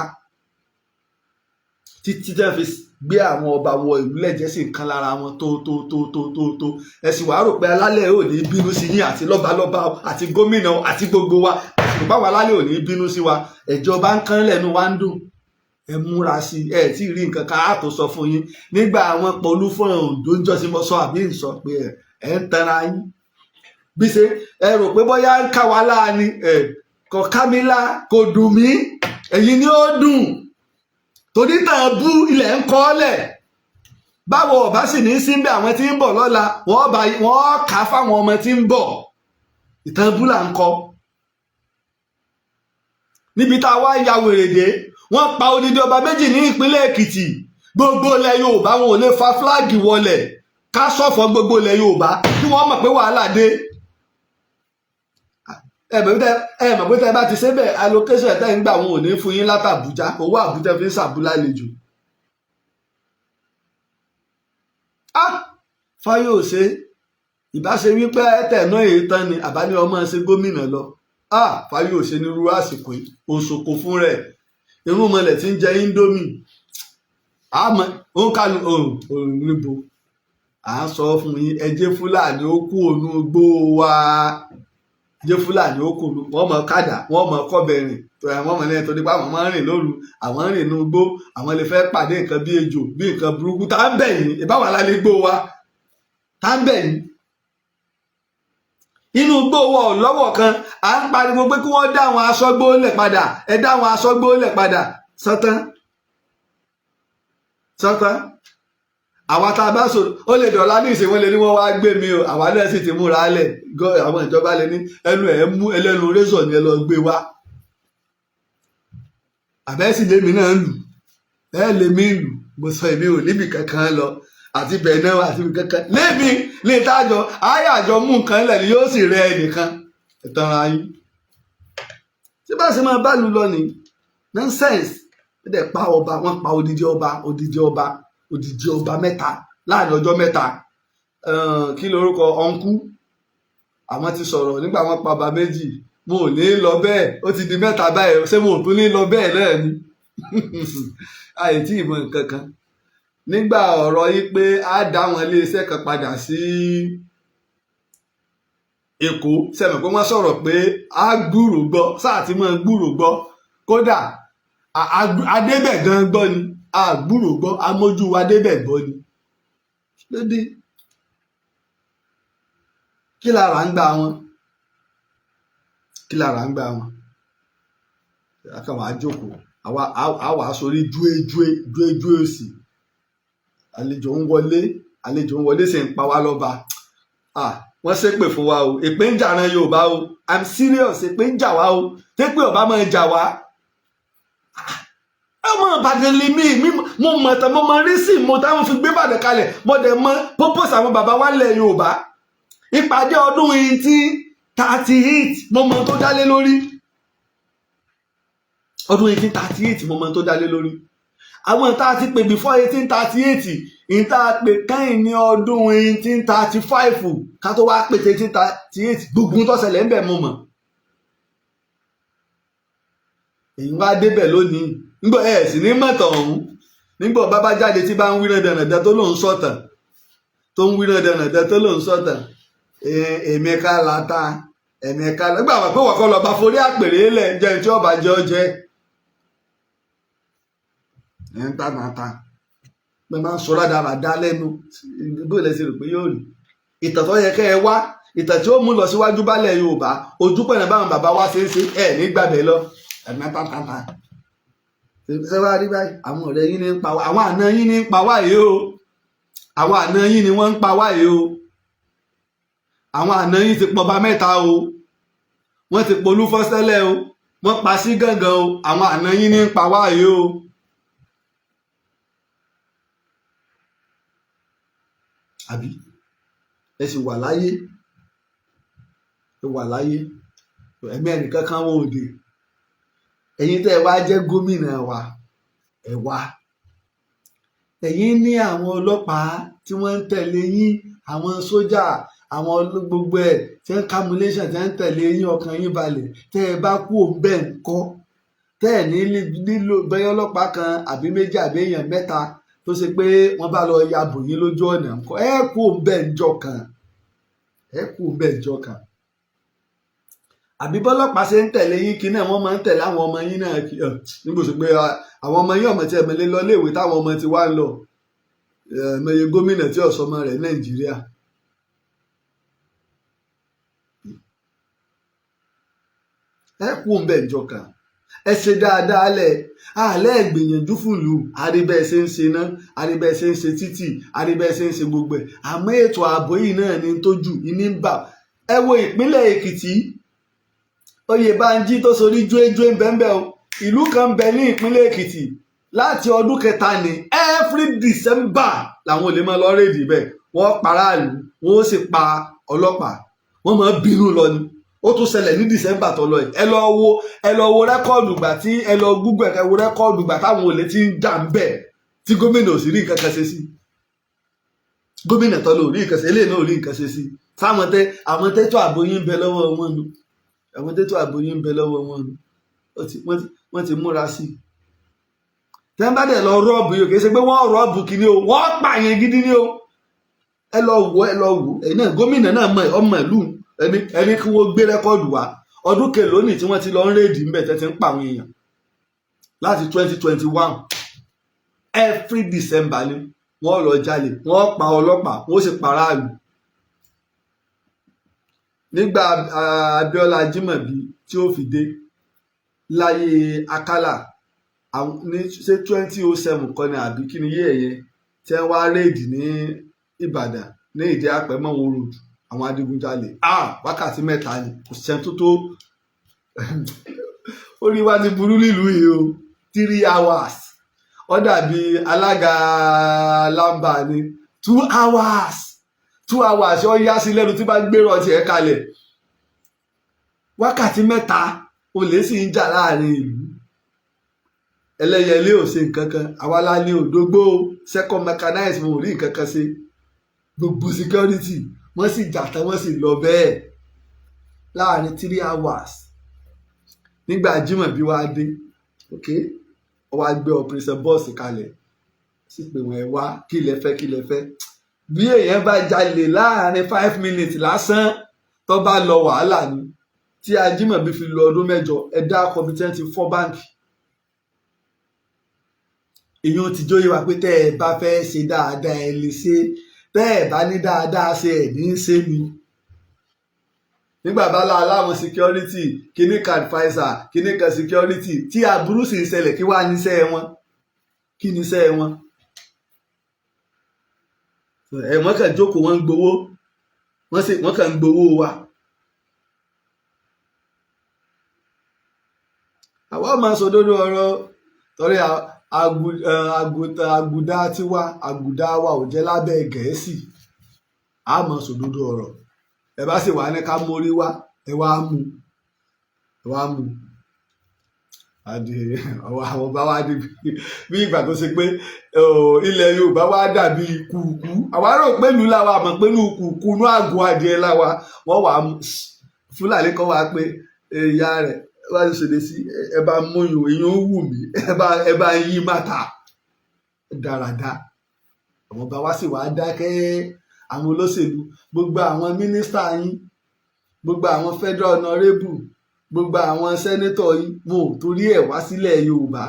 títí tẹ́ fi gbé àwọn ọba wọ ìlú lẹ́jẹ̀ sí nǹkan lára wọn tó tó tó tó tó tó. Ẹ sì wàá rò pé alálẹ̀ ò ní bínú sí yín, àti lọ́balọ́ba àti gómìnà àti gbogbo wa, àti báwa alálẹ̀ ò ní bínú sí wa. Ẹ̀jọba ń kán lẹ́nu wa ń dùn. Ẹ múra sí ẹ tí ì rí nǹkan kan á tó sọ fún yín. Nígbà àwọn pọ̀lú fún Oǹdó ń jọ́ sí, mo sọ àbí ń sọ pé ẹ ń tanra yín bí ṣe ẹ rò pé bóyá ń ká wa láà ni. Ẹ kò ká mi lá, kò dùn mí, ẹ̀yin ni ó dùn, torí tàn bú ilẹ̀ ń kọ́ lẹ̀. Báwo ọba sì ní síbẹ̀, àwọn tí ń bọ̀ lọ́la wọ́n kà á fáwọn ọmọ tí ń bọ̀. Ìtàn bú là ń kọ́ níbi tá a wá ya wèrè dé. Wọ́n pa odidi ọba méjì ní ìpínlẹ̀ Èkìtì. Gbogbo ilẹ̀ Yorùbá, wọn ò lè fa flag wọlẹ̀ ká ṣọ̀fọ̀ gbogbo ilẹ̀ Yorùbá kí wọ́n mọ̀ pé wàhálà dé. Ẹ mọ̀ pé tẹ́ bá ti ṣe bẹ́ẹ̀, allocation tẹ́ ń gbà, wọn ò ní fún yín látàbújá. Owó Àbújá fi ń ṣàbúlá lejò. Ah, Fáyọ̀ṣe, ìbáṣe wípé tẹ̀nà èyí tán ni àbá ní ọmọ ṣe gómìnà lọ. Ah, Fáyọ̀ṣe, nírú àsìkò yìí, òṣòkò fún rẹ̀, irúnmọlẹ̀ tí ń jẹ indomie àmọ́ ó ń kálu òun níbo. À ń sọ fún yín, ẹ jẹ́ Fúlàní ó kú ònú gbó wa, jẹ́ Fúlàní ó kú. Wọ́n mọ kádà, wọ́n mọ kọ́bẹ̀rìn, wọ́n mọ lẹ́yìn torí pé àwọn máa ń rìn lóru, àwọn ń rìn inú igbó, àwọn lè fẹ́ pàdé nǹkan bí ejò, bí nǹkan burúkú. Tá ń bẹ̀ yín, ìbáwá lálẹ́ gbó wa, tá ń bẹ̀ yín inú igbó wọ lọ́wọ́ kan. À ń pariwo pé kí wọ́n dá àwọn aṣọ́gbó lẹ̀ padà, ẹ dá àwọn aṣọ́gbó lẹ̀ padà. Sọ́tán sọ́tán. Àwa tá a bá sọ, ó lè dọ̀la ní ìsìn, wọn lè ní wọ́n wá gbé mi o. Àwa náà sì ti múra lẹ̀. Àwọn ìjọba lè ní ẹnu ẹ̀ mú ẹlẹ́nu rézọ̀ ni, ẹ lọ gbé wá. Àbẹ́sì lèmi náà lù ẹ, lèmi lù. Mo sọ, èmi ò níbì kankan lọ àti bẹ́ẹ̀ náà àti ibì kankan lémi ní ìtajọ ayé àjọ mú nǹkan lẹ̀ ni yóò sì rẹ ẹnìkan ìtanra yín. Tí bá ṣe máa bá lu lọ ní nonsense. Ó dẹ̀ pa ọba, wọ́n pa odidi ọba, odidi ọba, odidi ọba mẹ́ta láàrin ọjọ́ 3. Kí lorúkọ ọ̀nkú àwọn ti sọ̀rọ̀ nígbà wọ́n pa ọba 2? Mo ò ní lọ bẹ́ẹ̀. Ó ti di mẹ́ta báyìí. Ṣé mo ò tún ní lọ bẹ́ẹ̀ náà ni? Àìtí ìmọ̀ nǹkan kan nígbà ọ̀rọ̀ yìí pé á dá àwọn iléeṣẹ́ kan padà sí Èkó. Sẹ́mi pé wọ́n sọ̀rọ̀ pé á gbúrò gbọ́ sáà tí mọ̀ gbúrò gbọ́? Kódà adébẹ̀ gan gbọ́ ni, a gbúrò gbọ́, amójú wa débẹ̀ gbọ́ ni. Lóde kí lára ń gbà wọn? Kí lára ń gbà wọn? Akàwọn àjókòó, àwa sórí júéjúé júéjúé òsì. Àlejò ń wọlé, àlejò ń wọlé, sì ń pa wá lọ́ba. Wọ́n ṣépè fún wa o. Èpè ń jà ran Yorùbá o. I'm serious, èpè ń jà wá o. Tépè ọba máa jà wá. Ọmọ Ìbàdàn lè mí. Mo mọ̀ tán, mo mọ rísì mo táwọn fi gbé Ìbàdàn kalẹ̀. Mo dẹ̀ mọ purpose àwọn bàbá wa lẹ̀ Yorùbá. Ìpàdé ọdún 1838, mo mọ tó dálé lórí. Ọdún 1838, mo mọ tó dálé lórí. Àwọn tá a ti pè before 1838, ìyẹn tá a pè kẹ́yìn ní ọdún 1835, ká tó wá pè 1838, gbogbo tó ṣẹlẹ̀ ń bẹ̀ mo mọ̀. Èyí wá débẹ̀ lónìí nígbà ẹ̀ sì ní mọ̀tàn ọ̀hún. Nígbà ọba bá jáde tí bá ń wí rẹ̀dẹ̀rẹ̀dẹ̀ tó lòún sọ̀tàn, tó ń wí rẹ̀dẹ̀rẹ̀dẹ̀ tó lòún sọ̀tàn, èmi ká la ta, èmi ká la gbà wọ́n pé wọ́n kọ́ lọ́ba forí àpèrè lẹ̀ jẹ́ tí ọba jẹ́ ọ jẹ́ ẹ̀ ń ta náà ta pé máa ń sọ rádaràda lẹ́nu. Bó lẹ ṣe rò pé yóò rí ìtàn tó yẹ kẹ́ ẹ wá, ìtàn tí ó mú lọ síwájú bálẹ̀ Yorùbá, ojú pẹ̀lú báwọn bàbá wa ṣe ń ṣe ẹ̀ nígbàbẹ̀ lọ ẹ̀mí tàntàntàn. Ṣé wàá rí báyìí? Àwọn ọ̀rẹ́ yín ní ń pa wá, àwọn àna yín ní ń pa wá yìí o. Àwọn àna yín ni wọ́n ń pa wá yìí o. Àwọn àna yín ti pọba mẹ́ta o. Wọ́n ti polú fọ́sẹ́lẹ̀ o, wọ́n pa sí gángan o. Àwọn àna yín ní ń pa wá yìí o. Àbí ẹ sì wà láyé, ẹ wà láyé, ẹ̀mí ẹnìkan kan wọ́n òde. Ẹ̀yin tẹ́ ẹ wá jẹ́ gómìnà wa, ẹ wá, ẹ̀yin ní àwọn ọlọ́pàá tí wọ́n ń tẹ̀lé yín, àwọn sójà, àwọn gbogbo ẹ̀ tí ń camulation, tí ń tẹ̀lé yín, ọkàn yín balẹ̀. Tẹ́ ẹ bá kú òun bẹ́ẹ̀ ń kọ́, tẹ́ ẹ̀ ní nílò bẹ́yọ́ ọlọ́pàá kan àbí méjì àbí èèyàn mẹ́ta tó ṣe pé wọ́n bá lọ ya bò yín lójú ọ̀nà ńkọ́? Ẹ kú òun bẹ́ẹ̀ ńjọ́ kan, ẹ kú òun bẹ́ẹ̀ ńjọ́ kan. Àbí bọ́lọ́pàá ṣe ń tẹ̀lé yín kí náà wọ́n máa ń tẹ̀lé àwọn ọmọ yín náà kí nígbò sí pé àwọn ọmọ yín ọmọ tí ẹ̀mẹ́lẹ́ lọ léèwé táwọn ọmọ ti wá ń lọ ẹ̀mẹ́yẹ gómìnà tí ọ̀sọ́mọ rẹ̀ Nàìjíríà. Ẹ kú òun bẹ́ẹ̀ ńjọ́ kan. Ẹ ṣe dáadáa lẹ̀ àlẹ́ gbìyànjú fúlù. Àríbẹ̀ ṣe ń ṣe náà, àríbẹ̀ ṣe ń ṣe títì, àríbẹ̀ ṣe ń ṣe gbogbo ẹ̀. Àmọ́ ètò ààbò yìí náà ni tó jù ní ń bà. Ẹ wo ìpínlẹ̀ Èkìtì, Oyèbánjí tó sorí jóéjóé ń bẹ́ẹ̀ o. Ìlú kan bẹ ní ìpínlẹ̀ Èkìtì láti ọdún kẹta ní every December làwọn olè máa lọ raid bẹ́ẹ̀. Wọ́n paráàlú, wọ́n ó sì pa ọlọ́pàá, wọ́n máa bínú lọ ni. Ó tún ṣẹlẹ̀ ní December tó lọ yìí. Ẹ lọ wo record gbà tí ẹ lọ Google ẹ wo record gbà táwọn olè ti ń jà ń bẹ̀ tí gómìnà ò sì rí nǹkan kan ṣe sí. Gómìnà tó lọ ò rí nǹkan ṣe, eléyìí náà ò rí nǹkan ṣe sí. Sáwọn tẹ àwọn tẹ́tọ́ ààbò yín ń bẹ lọ́wọ́ wọn nu, àwọn tẹ́tọ́ ààbò yín ń bẹ lọ́wọ́ wọn nu. Wọ́n ti múra sí i. Tẹ́ ń bá dẹ̀ lọ rob yìí, kì í ṣe pé wọ́n rob kìíní o, wọ́n pààyàn gidi ni o. Ẹ lọ wò, ẹ lọ wò. Ẹ̀yin náà, gómìnà náà mọ ọmọ ìlú ẹni ẹni kí wọ́n gbé record wá ọdún kelónìí tí wọ́n ti lọ ń raid ńbẹ̀ tẹ́ ti ń pa àwọn èèyàn láti 2021. Every December ni wọ́n lọ jalè, wọ́n pa ọlọ́pàá, wọ́n sì paráàlú. Nígbà Abíọ́lá Ajímọ̀bí tí ó fi dé láyé Akálà ní ṣé 2007 kọ́ ni àbí kí ni yé ẹ̀yẹ Tí wọ́n wá raid ní Ìbàdàn ní Ìdí Àpẹ́ mọ́wọ́n Road, àwọn adigunjalè, ah, wákàtí 3 ni, kò sẹ́ni tó tó. Orí wa ti burú nílùú yìí o. 3 hours, ó dàbí alága lamba ni. 2 hours, 2 hours, ó yá sí lẹ́nu tí bá gbérò ọtí ẹ̀ kalẹ̀. Wákàtí 3, olè sì ń jà láàrin ìlú. Ẹlẹ́yẹlé ò ṣe nǹkan kan. Àwa la ní òdógbó second mechanized, wọn ò rí nǹkan kan ṣe. Gbogbo security wọ́n sì jà tán, wọ́n sì lọ bẹ́ẹ̀ láàrin 3 hours. Nígbà Jímọ̀bí wá dé, ok, ó wá gbé operation bọ́ọ̀sì kalẹ̀ sí pé wọ́n, ẹ wá, kí lẹ fẹ́, kí lẹ fẹ́? Bí èèyàn bá jalè láàrin 5 minutes lásán, tó bá lọ, wàhálà ni. Tí Ajímọ̀bí fi lọ ọdún 8, ẹ dá ọkọ̀ bí tí wọ́n ti fọ́ báǹkì. Èèyàn ti jóyè wá pé tẹ́ ẹ bá fẹ́ ṣe dáadáa, ẹ lè ṣe. Tẹ́ ẹ bá ní dáadáa ṣe, ẹ̀ ní í ṣe ni. Nígbà bá la láwọn security kíní kan, adviser kíní kan, security, tí aburú sì ń ṣẹlẹ̀, kí wàá níṣẹ́ wọn? Kí níṣẹ́ wọn? Ẹ wọ́n kàn jókòó, wọ́n ń gbowó, wọ́n sì wọ́n kàn ń gbowó wa. Àwa máa sọ òdodo ọ̀rọ̀ torí àgùntàn àgùdá tiwa, àgùdá wa ò jẹ́ lábẹ́ Gẹ̀ẹ́sì. A máa sọ òdodo ọ̀rọ̀. Ẹ bá sì wà ní ká mórí wá, ẹ wá mú, ẹ wá mú. Àdì àwọn bá wá di bí ìgbà tó ṣe pé ilẹ̀ Yorùbá wá dàbí kùkú. Àwa rò pé ìlú làwa àmọ́ pé inú kùkú, inú àgọ́ adìẹ làwa. Wọ́n wà Fúlàní kan wá pé ìyá rẹ̀ wá ṣèlè sí ẹ bá múyùn, èèyàn ó wù mí, ẹ bá yí màtà dáradá. Àwọn bá wá sì wá dákẹ́. Àwọn olóṣèlú, gbogbo àwọn mínísítà yín, gbogbo àwọn federal honourable, gbogbo àwọn senator yín, wọn ò torí ẹ̀ wá sílẹ̀ Yorùbá.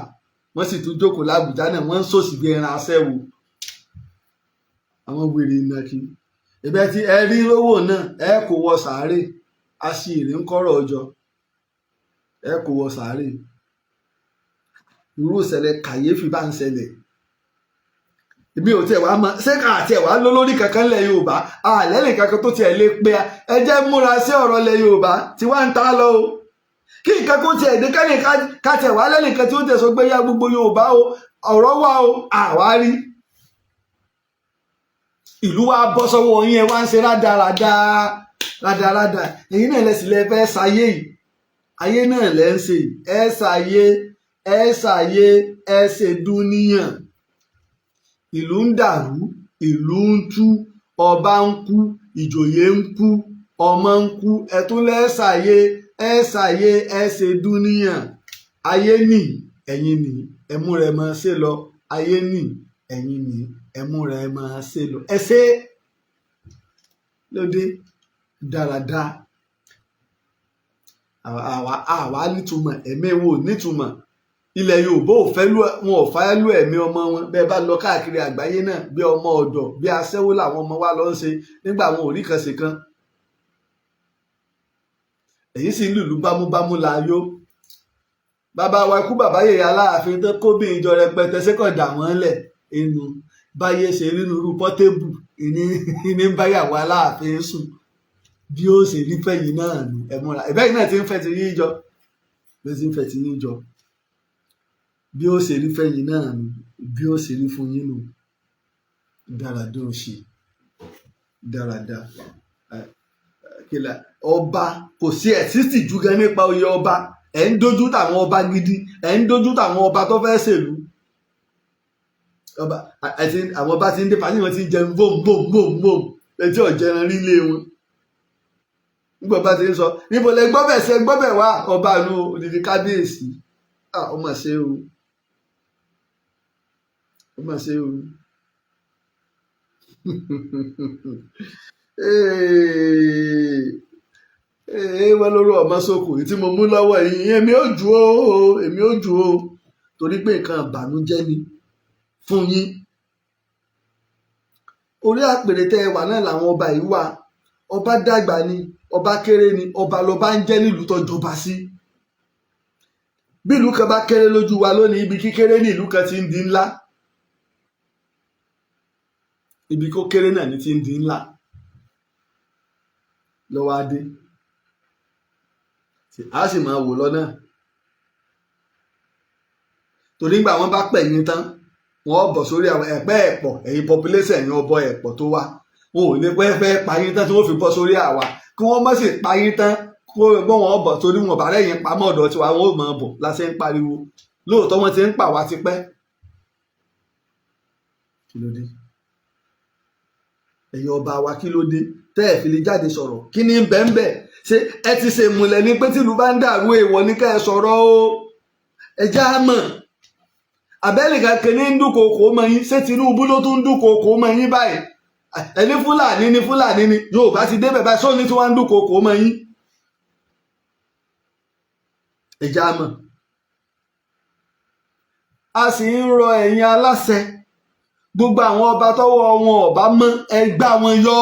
Wọ́n sì tún jókòó lábùjá náà, wọ́n ń sòsì bí ẹran aṣẹ́wó. Àwọn wèrè ìnàkí ìbẹ́ tí ẹ rí lówó náà, ẹ kò wọ sàárè. Aṣèrè ń kọ́rọ̀ ọjọ́, ẹ kò wọ sàárè. Irú ìṣẹ̀lẹ̀ kàyéfì bá ń ṣẹlẹ̀, èmi ò tiẹ̀ wá mọ̀ ṣé ká tiẹ̀ wá lólórí kankan lẹ̀ Yorùbá àlẹ́ lè kankan tó tiẹ̀ lè pe ẹ jẹ́ múra sí ọ̀rọ̀ lẹ̀ Yorùbá tí wàá ń ta lọ o. Kí nǹkan kó tiẹ̀ dé kẹ́ni ká tiẹ̀ wá lẹ́nìkan tí ó tẹ̀ sọ pé yá gbogbo Yorùbá o, ọ̀rọ̀ wà o. Àwa rí ìlú wa bọ́ sọ́wọ́ yín, ẹ wá ń ṣe rádaràda rádaràda. Ẹ̀yin náà lẹ́sìn lẹ́ fẹ́ ṣayé yìí, ayé náà lẹ́ ń ṣe. Ẹ ṣayé, ẹ ṣayé, ẹ ṣe dúníyàn. Ìlú ń dàrú, ìlú ń tú, ọba ń kú, ìjòyè ń kú, ọmọ ń kú, ẹ tún lẹ́ ṣayé, ẹ ṣayé, ẹ ṣe dúníyàn. Ayé nì, ẹ̀yin nì, ẹ múra, ẹ máa ṣe lọ. Ayé nì, ẹ̀yin nì, ẹ múra, ẹ máa ṣe lọ. Ẹ ṣe lóde dáradára. Àwa nítumọ̀, ẹ̀mí wo nítumọ̀? Ilẹ̀ Yorùbá ò fẹ́ lú, wọn ò fẹ́ lú ẹ̀mí ọmọ wọn. Bẹ́ẹ̀ bá lọ káàkiri àgbáyé náà, bí ọmọ ọ̀dọ̀, bí aṣẹ́wó làwọn ọmọ wa lọ ń ṣe nígbà wọn ò rí kan ṣe kan. Èyí sì ń lùlù bámúbámú la yó. Bàbá wa ikú bàbá yèyé Aláàfin tó kó bí ìjọ rẹpẹtẹ ṣẹkọ̀ dà wọ́n lẹ̀ inú báyé ṣe rí nínú Portable ìní ń báyàwó Aláàfin sùn. Bí ó ṣe rí fẹ̀yìn náà nù. Ẹ múra, ìbẹ́yìn náà ti ń fẹ́ ti yín jọ, ló ti ń fẹ́ ti yín jọ. Bí ó ṣe rí fẹ̀yìn náà nù, bí ó ṣe rí fún yín nù. Dáradá, ó ṣe dáradá. Kìlà ọba kò sí ẹ̀ sísì ju gan nípa oyè ọba. Ẹ̀ ń dojú tàwọn ọba gidi, ẹ̀ ń dojú tàwọn ọba tó fẹ́ ṣèlú. Ọba àti àwọn ọba ti ń dé pàṣẹ, wọn ti ń jẹun bòm bòm bòm bòm, etí ọ̀jẹran rí lé wọn. Nígbà bá ti ń sọ níbo lẹ gbọ́ bẹ̀ ṣe gbọ́ bẹ̀ wá ọba nu odidi kábíyèsí. Ó mà ṣe o, ó mà ṣe o. Wọ́n lórí ọmọ sóko tí mo mú lọ́wọ́ yìí, èmi ò jù ó, èmi ò jù ó, torí pé nǹkan ìbànújẹ́ ni fún yín. Orí àpèrè tẹ́ ẹ wà náà làwọn ọba yìí wà. Ọba dàgbà ni, ọba kéré ni, ọba lọba ń jẹ́ nílùú tó jọba sí. Bí ìlú kan bá kéré lójú wa lónìí, ibi kíkéré ní ìlú kan ti ń di ńlá. Ibi kó kéré náà ní ti ń di ńlá lọ́wọ́ adé, a sì máa wò lọ náà, torí nígbà wọ́n bá pẹ̀yìn tán, wọ́n bọ̀ sórí àwọn ẹ̀pẹ́ ẹ̀pọ̀. Ẹ̀yin population, ẹ̀yin ọbọ ẹ̀pọ̀ tó wá, wọn ò ní pẹ́ fẹ́ payín tán tí wọ́n fi bọ́ sórí àwa. Kí wọ́n má sì payín tán kó gbọ́ wọn bọ̀, torí wọn bá rẹ̀yìn pamọ́ ọ̀dọ̀ tiwa, wọn ò mọ̀ bọ̀ lásẹ̀ ń pariwo. Lóòótọ́, wọ́n ti ń pa wá tipẹ́. Kí ló dé, ẹ̀yin ọba wa? Kí ló dé tẹ́ ẹ̀ fi lè jáde sọ̀rọ̀? Kí ni bẹ́ẹ̀ ṣé ẹ ti ṣe ìmùlẹ̀ ní pé tìlú bá ń dàrú, èèwọ̀ ní ká ẹ sọ̀rọ̀ o? Ẹ já mọ̀ àbẹ́nìkan kan ní ń dúnkokò mọ́ yín. Ṣé Tinubu ló tún ń dúnkokò mọ́ yín báyìí? Ẹni Fúlàní ni, Fúlàní ni Yorùbá ti débẹ̀ báyìí, sóní tí wọ́n ń dúnkokò mọ́ yín? Ẹ já mọ̀. A sì ń rọ ẹ̀yin aláṣẹ, gbogbo àwọn ọba tọ́wọ́ wọn ọba mọ́, ẹ gbá wọn yọ.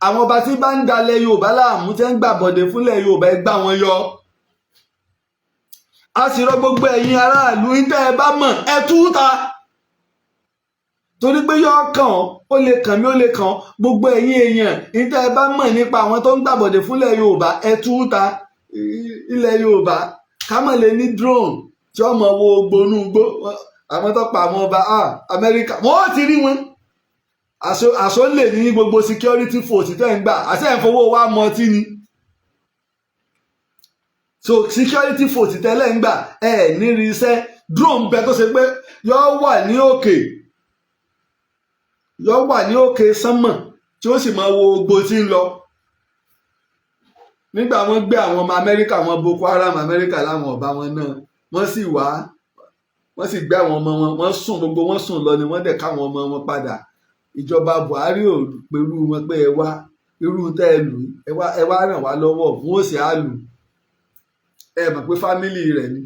Àwọn ọba tí bá ń dalẹ̀ Yorùbá láàmú, tí ń gbàbọ̀dẹ̀ fúnlẹ̀ Yorùbá, ẹ gbá wọn yọ. A sì rọ gbogbo ẹ̀yin aráàlú ń tẹ́ ẹ bá mọ̀, ẹ tú ta, torí pé yọ kàn ọ́, ó lè kàn mí, ó lè kàn ọ́. Gbogbo ẹ̀yin èèyàn ń tẹ́ ẹ bá mọ̀ nípa àwọn tó ń gbàbọ̀dẹ̀ fúnlẹ̀ Yorùbá, ẹ tú ta. Ilẹ̀ Yorùbá ká mọ̀ lè ní drone tí ọmọ wo gbonú gbó àwọn tó pa àwọn ọba Amẹ́ríkà, wọ́n ti rí wọn. Àṣọ lè ní gbogbo security force tẹ́ ń gbà, àṣẹ ìfowó wa mọtí ni. So security force tẹ́lẹ̀ ń gbà, ẹ ní rí iṣẹ́. Drone bẹ tó ṣe pé yọ wà ní òkè, yọ wà ní òkè sánmọ̀, tí ó sì máa wo gbogbo tí ń lọ. Nígbà wọ́n gbé àwọn ọmọ Amẹ́ríkà, wọn Boko Haram, Amẹ́ríkà láwọn ọba wọn náà, wọ́n sì wá, wọ́n sì gbé àwọn ọmọ wọn. Wọ́n sùn, gbogbo wọn sùn lọ ni, wọ́n dẹ̀ káwọn ọmọ wọn padà. Ìjọba Buhari ò pẹ̀lú wọn pé ẹ wá, irú tẹ́ ẹ lù, ẹ wá, ẹ wá ràn wá lọ́wọ́. Wọn ò sì á lù, ẹ mọ̀ pé family rẹ̀ ni.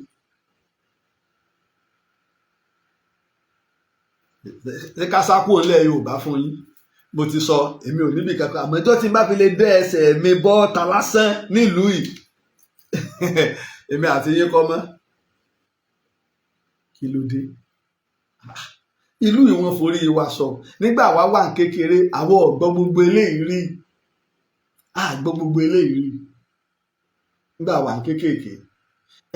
Ṣé ká sá kúrò nílẹ̀ Yorùbá fún yín? Mo ti sọ, èmi ò níbi kankan, àmọ́ ìjọ́ tí n bá fi lè dẹ́ ẹsẹ̀ mi bọ́ ta lásán nílùú yìí, èmi àti yín kọ́ mọ́. Kí ló dé? Ìlú yìí, wọ́n forí wa sọ. Nígbà wá wà kékeré, àwọn ọ̀gbọ́n gbogbo eléyìí rí, àgbọ́ gbogbo eléyìí rí nígbà wà kékèké.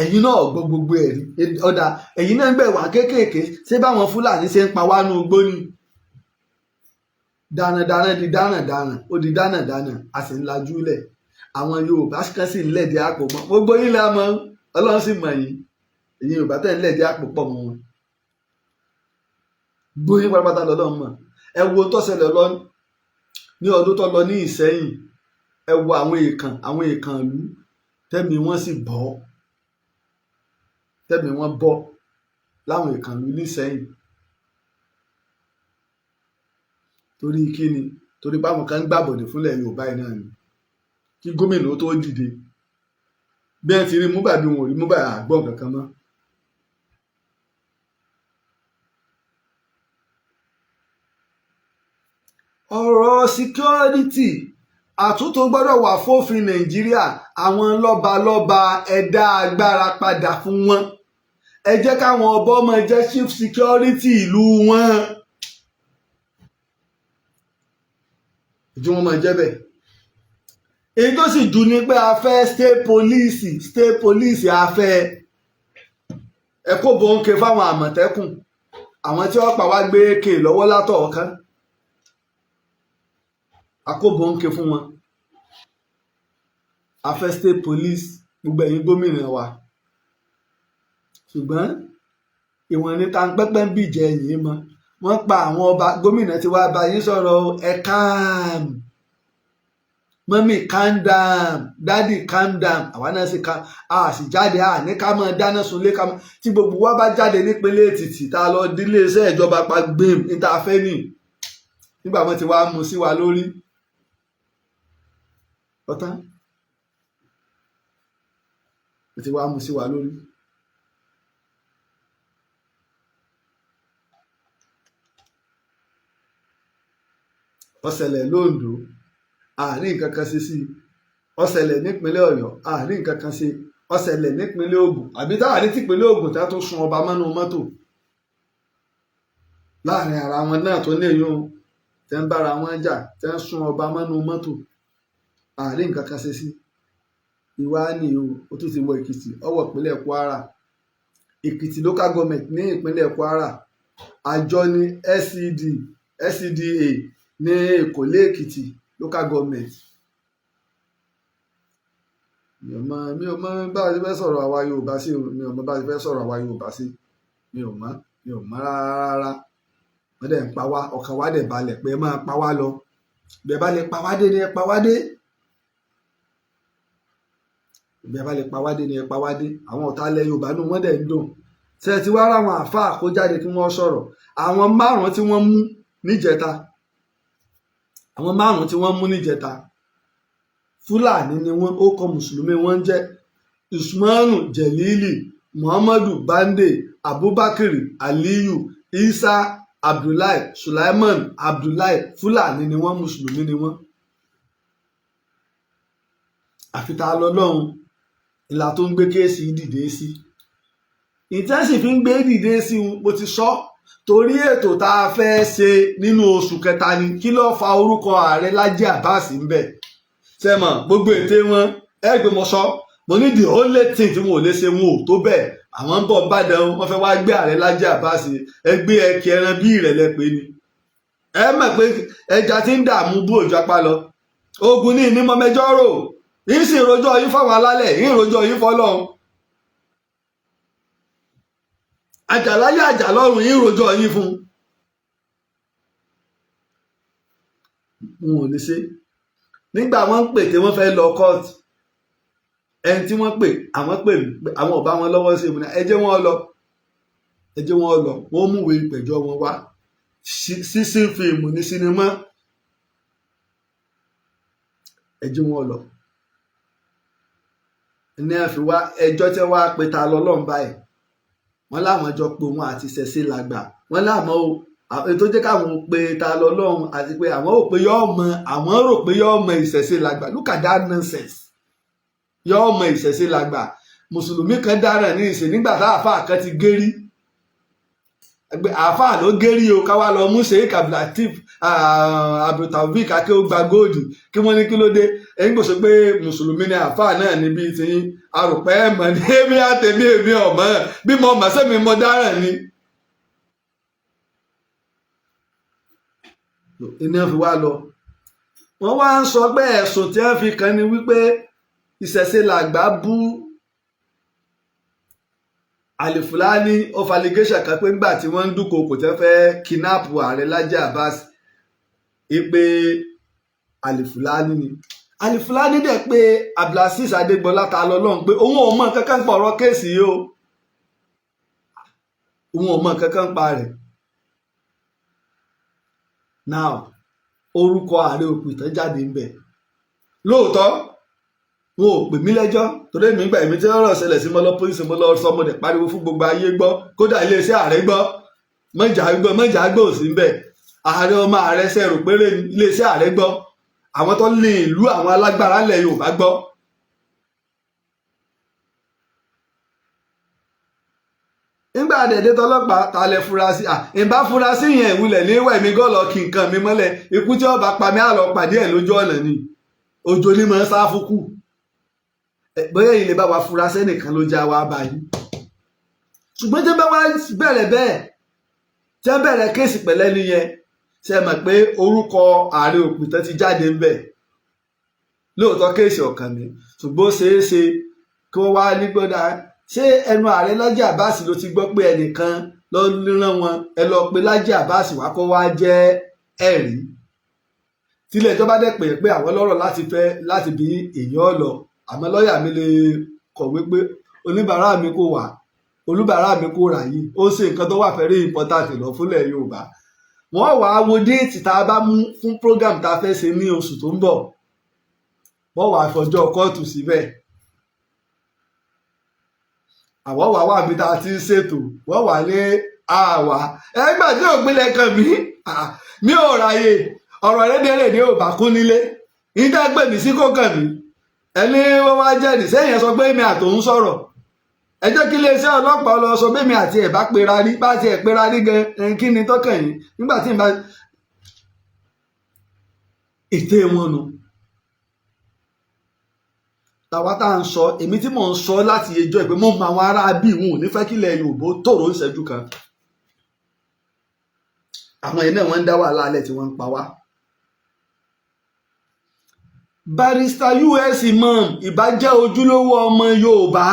Ẹ̀yin náà gbọ́ gbogbo ẹ̀ rí. Ọ̀dà, ẹ̀yin náà ń gbẹ̀ wà kékèké, ṣé báwọn Fúlàní ṣe ń pa wá nú igbó ni? Darandaran di darandaran, ó di dánadáná, a sì ń lajú lẹ̀. Àwọn Yorùbá kan sì ń lẹ̀dí àpò mọ́ gbogbo yín la mọ̀. Ọlọ́run sì mọ̀ yín. Ẹ̀yin Yorùbá tẹ̀ ń lẹ̀dí àpò pọ̀ mọ́ wọn, gbóyún pátápátá lọ́lọ́run mọ̀. Ẹ wo tó ṣẹlẹ̀ lọ ní ọdún tó lọ ní Ìsẹ́yìn. Ẹ wo àwọn èèkàn, àwọn èèkàn ìlú tẹ́mi wọ́n sì bọ́, tẹ́mi wọ́n bọ́ láwọn èèkàn ìlú nísẹ́yìn. Torí kíni? Torí báwọn kan ń gbàbọ̀dè fúnlẹ̀ Yorùbá yìí náà ni. Kí gómìnà ó tó dìde, bí ẹ ti rí mú bàbí, wọn ò rí mú bàbí, àgbọ̀n kankan mọ́. Ọ̀rọ̀ security, àtúntò gbọ́dọ̀ wà fófin Nàìjíríà. Àwọn lọ́balọ́ba, ẹ dá agbára padà fún wọn. Ẹ jẹ́ káwọn ọba ọmọ jẹ́ chief security ìlú wọn, ìdí wọn máa jẹ́ bẹ́ẹ̀. Èyí tó sì jù ni pé a fẹ́ state police. State police a fẹ́. Ẹ kó bòńkè fáwọn Àmọ̀tẹ́kùn, àwọn tí wọ́n pa wá gbé èké lọ́wọ́ látọ̀ ọ̀kan, a kó bòńkè fún wọn. A fẹ́ state police, gbogbo ẹ̀yin gómìnà wa. Ṣùgbọ́n ìwọ̀n ní tanpẹ́pẹ́ ń bìjẹ́ yìí mọ́. Wọ́n pa àwọn ọba, gómìnà tí wàá bá yín sọ̀rọ̀. Ẹ calm, mummy, calm down, daddy, calm down. Àwa náà sì calm, a sì jáde, a ní ká máa dáná sunlé ká máa. Tí gbogbo wa bá jáde nípínlẹ̀ Èkìtì, tá a lọ dílé iṣẹ́ ìjọba pa gbìm ní tá a fẹ́ nì. Nígbà wọn ti wá mú sí wa lórí ọ̀tán, wọ́n ti wá mú sí wa lórí. Ó ṣẹlẹ̀ lóńdó, àárín nǹkan kan ṣe sí i. Ó ṣẹlẹ̀ nípínlẹ̀ Ọ̀yọ́, àárín nǹkan kan ṣe. Ó ṣẹlẹ̀ nípínlẹ̀ Ògùn, àbí táwa ní tìpínlẹ̀ Ògùn tá tó sun ọba mọ́nú mọ́tò láàrin ara wọn náà tó ní èyún. Tẹ́ ń bára wọn jà, tẹ́ ń sun ọba mọ́nú mọ́tò, àárín nǹkan kan ṣe sí ìwà ni o. Ó tún ti wọ Èkìtì, ọwọ́ ìpínlẹ̀ Kwara, Èkìtì Local Government ní ìpínlẹ̀ Kwara, àjọ ní SCD, SCDA ní Èkólé Èkìtì Local Government. Mi ò mọ bá a ti fẹ́ sọ̀rọ̀ àwa Yorùbá sí o. Mi ò mọ bá a ti fẹ́ sọ̀rọ̀ àwa Yorùbá sí. Mi ò mọ rárá. Wọ́n dẹ̀ ń pa wá, ọkàn wa dẹ̀ balẹ̀ pé ẹ máa pa wá lọ. Bí ẹ bá lè pa wá dé ni ẹ pa wá dé. Bí ẹ bá lè pa wá dé ni ẹ pa wá dé. Àwọn ọ̀tá ilẹ̀ Yorùbá nù wọ́n dẹ̀ ń dùn. Ṣe ti wá ráwọn àáfàá kó jáde kí wọ́n sọ̀rọ̀? Àwọn márùn-ún tí wọ́n mú níjẹta, àwọn márùn-ún tí wọ́n mú níjẹta, Fúlàní ni wọ́n. Ó kọ mùsùlùmí wọ́n ń jẹ́ Usmanu Jelili, Muhammadu Bande, Abubakar Aliyu, Isa Abdullahi, Sulaiman Abdullahi. Fúlàní ni wọ́n, mùsùlùmí ni wọ́n. Àfi ta lọ́lọ́run ìlà tó ń gbé case dìde sí, ìtẹ́sì fi ń gbé dìde sí. Mo ti sọ, torí ètò tá a fẹ́ ṣe nínú oṣù kẹta ni. Kí ló fa orúkọ ààrẹ Lájí Abbas ń bẹ̀? Sẹ́mọ̀ gbogbo ète wọn ẹ gbé. Mo sọ, mo ní the only thing tí wọn ò lè ṣe, wọn ò tó bẹ́ẹ̀. Àwọn ń bọ̀ Ìbàdàn, wọ́n fẹ́ wá gbé ààrẹ Lájí Abbas. Ẹgbẹ́ ẹkẹ ẹran bí ìrẹ̀lẹ̀ pé ni ẹ mọ̀ pé ẹja tí ń dààmú bú òjò apá lọ. Ogun ní ìnímọ̀ mẹjọ́ rò yín, sì rojọ́ yín fáwọn alálẹ̀ yín, rojọ́ yín fọlọ́run, àjàláyé àjàlọ́run yín, rojọ́ yín fún un. Ò lè ṣe. Nígbà wọ́n ń pè tí wọ́n fẹ́ lọ kóòtù, ẹni tí wọ́n pè, àwọn pè mí, àwọn ò bá wọn lọ́wọ́ sí ìmúna. Ẹ jẹ́ wọ́n lọ, ẹ jẹ́ wọ́n lọ. Wọ́n mú ìwé ìpẹ̀jọ́ wọn wá. Sísìn fíìmù ní sinimá. Ẹ jẹ́ wọ́n lọ. Ní a fi wá ẹjọ́ tí wọ́n á pe ta lọ lọ́n báyìí, wọ́n láwọn jọ pé òun àti ṣẹ̀ṣẹ̀ làgbà. Wọ́n láwọn o, ètò jẹ́ káwọn pe ta lọ lọ́hùn àti pé àwọn ò pé yọ́ọ́ mọ, àwọn rò pé yọ́ọ́ mọ ìṣẹ̀ṣe làgbà. Look at that nonsense. Yọ́ọ́ mọ ìṣẹ̀ṣe làgbà. Mùsùlùmí kan dáràn ní ìsìn nígbà tá àáfàá kan ti gérí, àáfàá ló gérí o. Káwá lọ mú Sheikh Abdulateef Abdultaofik Akéwùgbà Gold, kí wọ́n ní kí ló dé? Ẹ̀yin gbèsè pé mùsùlùmí ni àáfàá náà níbi tí arùpẹ́ mọ̀ ní èmi àtẹ̀mí èmi ọ̀mọ́ bí mo mọ̀ sẹ́mi mo dáràn ni. Iná fi wá lọ, wọ́n wá ń sọ pé ẹ̀sùn tí wọ́n fi kàn ní wípé ìṣẹ̀ṣe làgbà bú Àlìfùlání. Ó fa allegation kan pé ńgbà tí wọ́n ń dúnkokò tẹ́ fẹ́ kidnap ààrẹ Lájí Abbas, pé Àlìfùlání ni. Àlìfùlání dẹ̀ pé Abdulaziz Adégbọlá ta lọ́lọ́run pé òun ò mọ kankan pa ọ̀rọ̀ case yìí o, òun ò mọ kankan pa rẹ̀. Now, orúkọ ààrẹ òpìtàn jáde ń bẹ̀. Lóòótọ́, wọn ò pè mí lẹ́jọ́, torí èmi gbà èmi tí ọ̀rọ̀ ṣẹlẹ̀ sí, mo lọ pólísì, mo lọ sọ, mo dẹ̀ pariwo fún gbogbo ayé gbọ́, kódà iléeṣẹ́ ààrẹ gbọ́. Mọ̀jà gbọ́, mọ̀jà gbọ́ ò sí ń bẹ̀. Ààrẹ ọmọ ààrẹ sẹ̀rò péré ní iléeṣẹ́ ààrẹ gbọ́, àwọn tó lé ìlú, àwọn alágbára ilẹ̀ Yorùbá gbọ́. Nígbà dẹ̀dẹ̀ tọlọ́pàá ta lẹ fura sí, ìbá fura sí yẹn ìwúlẹ̀ níwẹ̀ mi gọ́lọ̀ kí nǹkan mi mọ́lẹ̀. Ikú tí ó bá pa mí, àlọ́ pàdé ẹ̀ lójú ọ̀nà ni. Òjò ni mò ń sá fún kù. Bóyá ilé bá wa fura sẹ́nìkan ló já wa báyìí. Ṣùgbọ́n tí wọ́n bá wá bẹ̀rẹ̀ bẹ́ẹ̀, tí wọ́n bẹ̀rẹ̀ case pẹ̀lẹ́ nìyẹn, ṣe mọ̀ pé orúkọ ààrẹ òpìtàn ti jáde ńbẹ̀? Lóòótọ́, case ọ̀kàn mi, ṣùgbọ́n ó ṣeé ṣe kí wọ́n wá nígbọ́dá. Ṣé ẹnu ààrẹ Lájí Abbas ló ti gbọ́ pé ẹnìkan lọ rán wọn? Ẹ lọ pé Lájí Abbas wá kó wá jẹ́ ẹ̀rí. Tílé ẹjọ́ bá dẹ̀ pè pé àwọn lọ́rọ̀ láti fẹ́ láti bí èèyàn lọ, àmọ́ lọ́ọ̀yà mi lè kọ̀wé pé oníbàárà mi kò wà, olúbàárà mi kò rà yìí, ó ṣe nǹkan tó wà very important lọ fúnlẹ̀ Yorùbá. Wọ́n wàá wo date tá a bá mú fún program tá a fẹ́ ṣe ní oṣù tó ń bọ̀, wọ́n wàá fọjọ́ kóòtù síbẹ̀. Àwọn wà wà bí tá a ti ń ṣètò, wọ́n wà ní àwà ẹgbà tí òpinlẹ̀ kan mi mi ò ráyè ọ̀rọ̀ rédèrèdè ní ò bá kún nílé níta gbè mí sí kó kàn mí. Ẹni wọ́n wá jẹ́rìí sẹ́yìn sọ pé èmi àtòun sọ̀rọ̀. Ẹ jẹ́ kí iléeṣẹ́ ọlọ́pàá lọ sọ pé èmi àti ẹ̀ bá pera rí, bá tiẹ̀ pera rí gan, kí ni tọ́kàn yín nígbà tí n bá Ète wọn nu. Tàwa tá à ń sọ, èmi tí mò ń sọ láti ẹjọ́ ìpè, mo mọ àwọn ará bí wọn ò ní fẹ́ kílẹ̀ Yorùbá tòrò ìṣẹ́jú kan. Àwọn yẹn náà, wọ́n ń dá wàhálà alẹ́ tí wọ́n ń pa wá. Barrister US Imam ìbá jẹ́ ojúlówó ọmọ Yorùbá,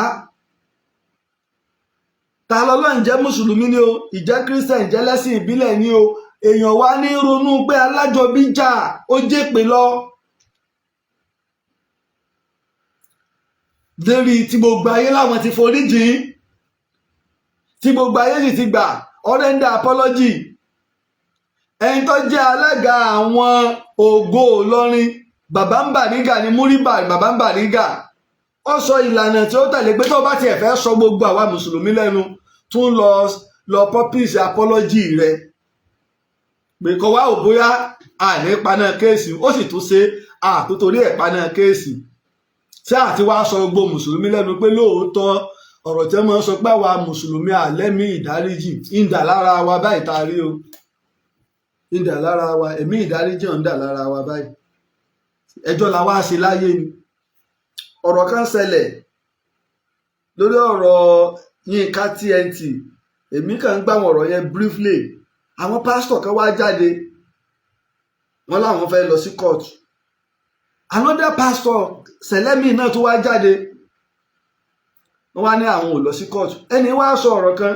ta lọ́lọ́run jẹ́, mùsùlùmí ni o, ìjẹ́ Christian, ìjẹ́ lẹ́sìn ìbílẹ̀ ni o, èèyàn wá ní ronú pé alájọbí jà ó jèpè lọ lérí tí gbogbo ayé láwọn ti forí jìn, tí gbogbo ayé sì ti gbà ó render apology. Ẹni tó jẹ́ alága àwọn Ògo Ìlọrin, bàbá ń Bàrígà ní múríbà, bàbá ń Bàrígà, ó sọ ìlànà tí ó tẹ̀lé pé tó bá tiẹ̀ fẹ́ sọ gbogbo àwa mùsùlùmí lẹ́nu, tún lọ lọ publish apology rẹ̀ pé kọ́ wá ò bóyá àní paná case. Ó sì tún ṣe àtótórí ẹ̀ paná case tí àti wá sọ gbogbo mùsùlùmí lẹ́nu pé lóòótọ́, ọ̀rọ̀ tí wọ́n sọ pé àwa mùsùlùmí àlẹ́mí ìdáríjì ń dà lára wa báyìí, tá a rí o, ń dà lára wa, ẹ̀mí ìdáríjì ń dà lára wa báyìí. Ẹjọ́ la wá ṣe láyé ni. Ọ̀rọ̀ kan ṣẹlẹ̀ lórí ọ̀rọ̀ Yínká TNT. Èmi kàn ń gbà wọn ọ̀rọ̀ yẹn briefly. Àwọn pásítọ̀ kan wá jáde, wọ́n láwọn fẹ́ lọ sí court. Another pastor sẹlẹ́mì náà tó wá jáde, wọ́n wá ní àwọn ò lọ sí court. Ẹni wá sọ ọ̀rọ̀ kan,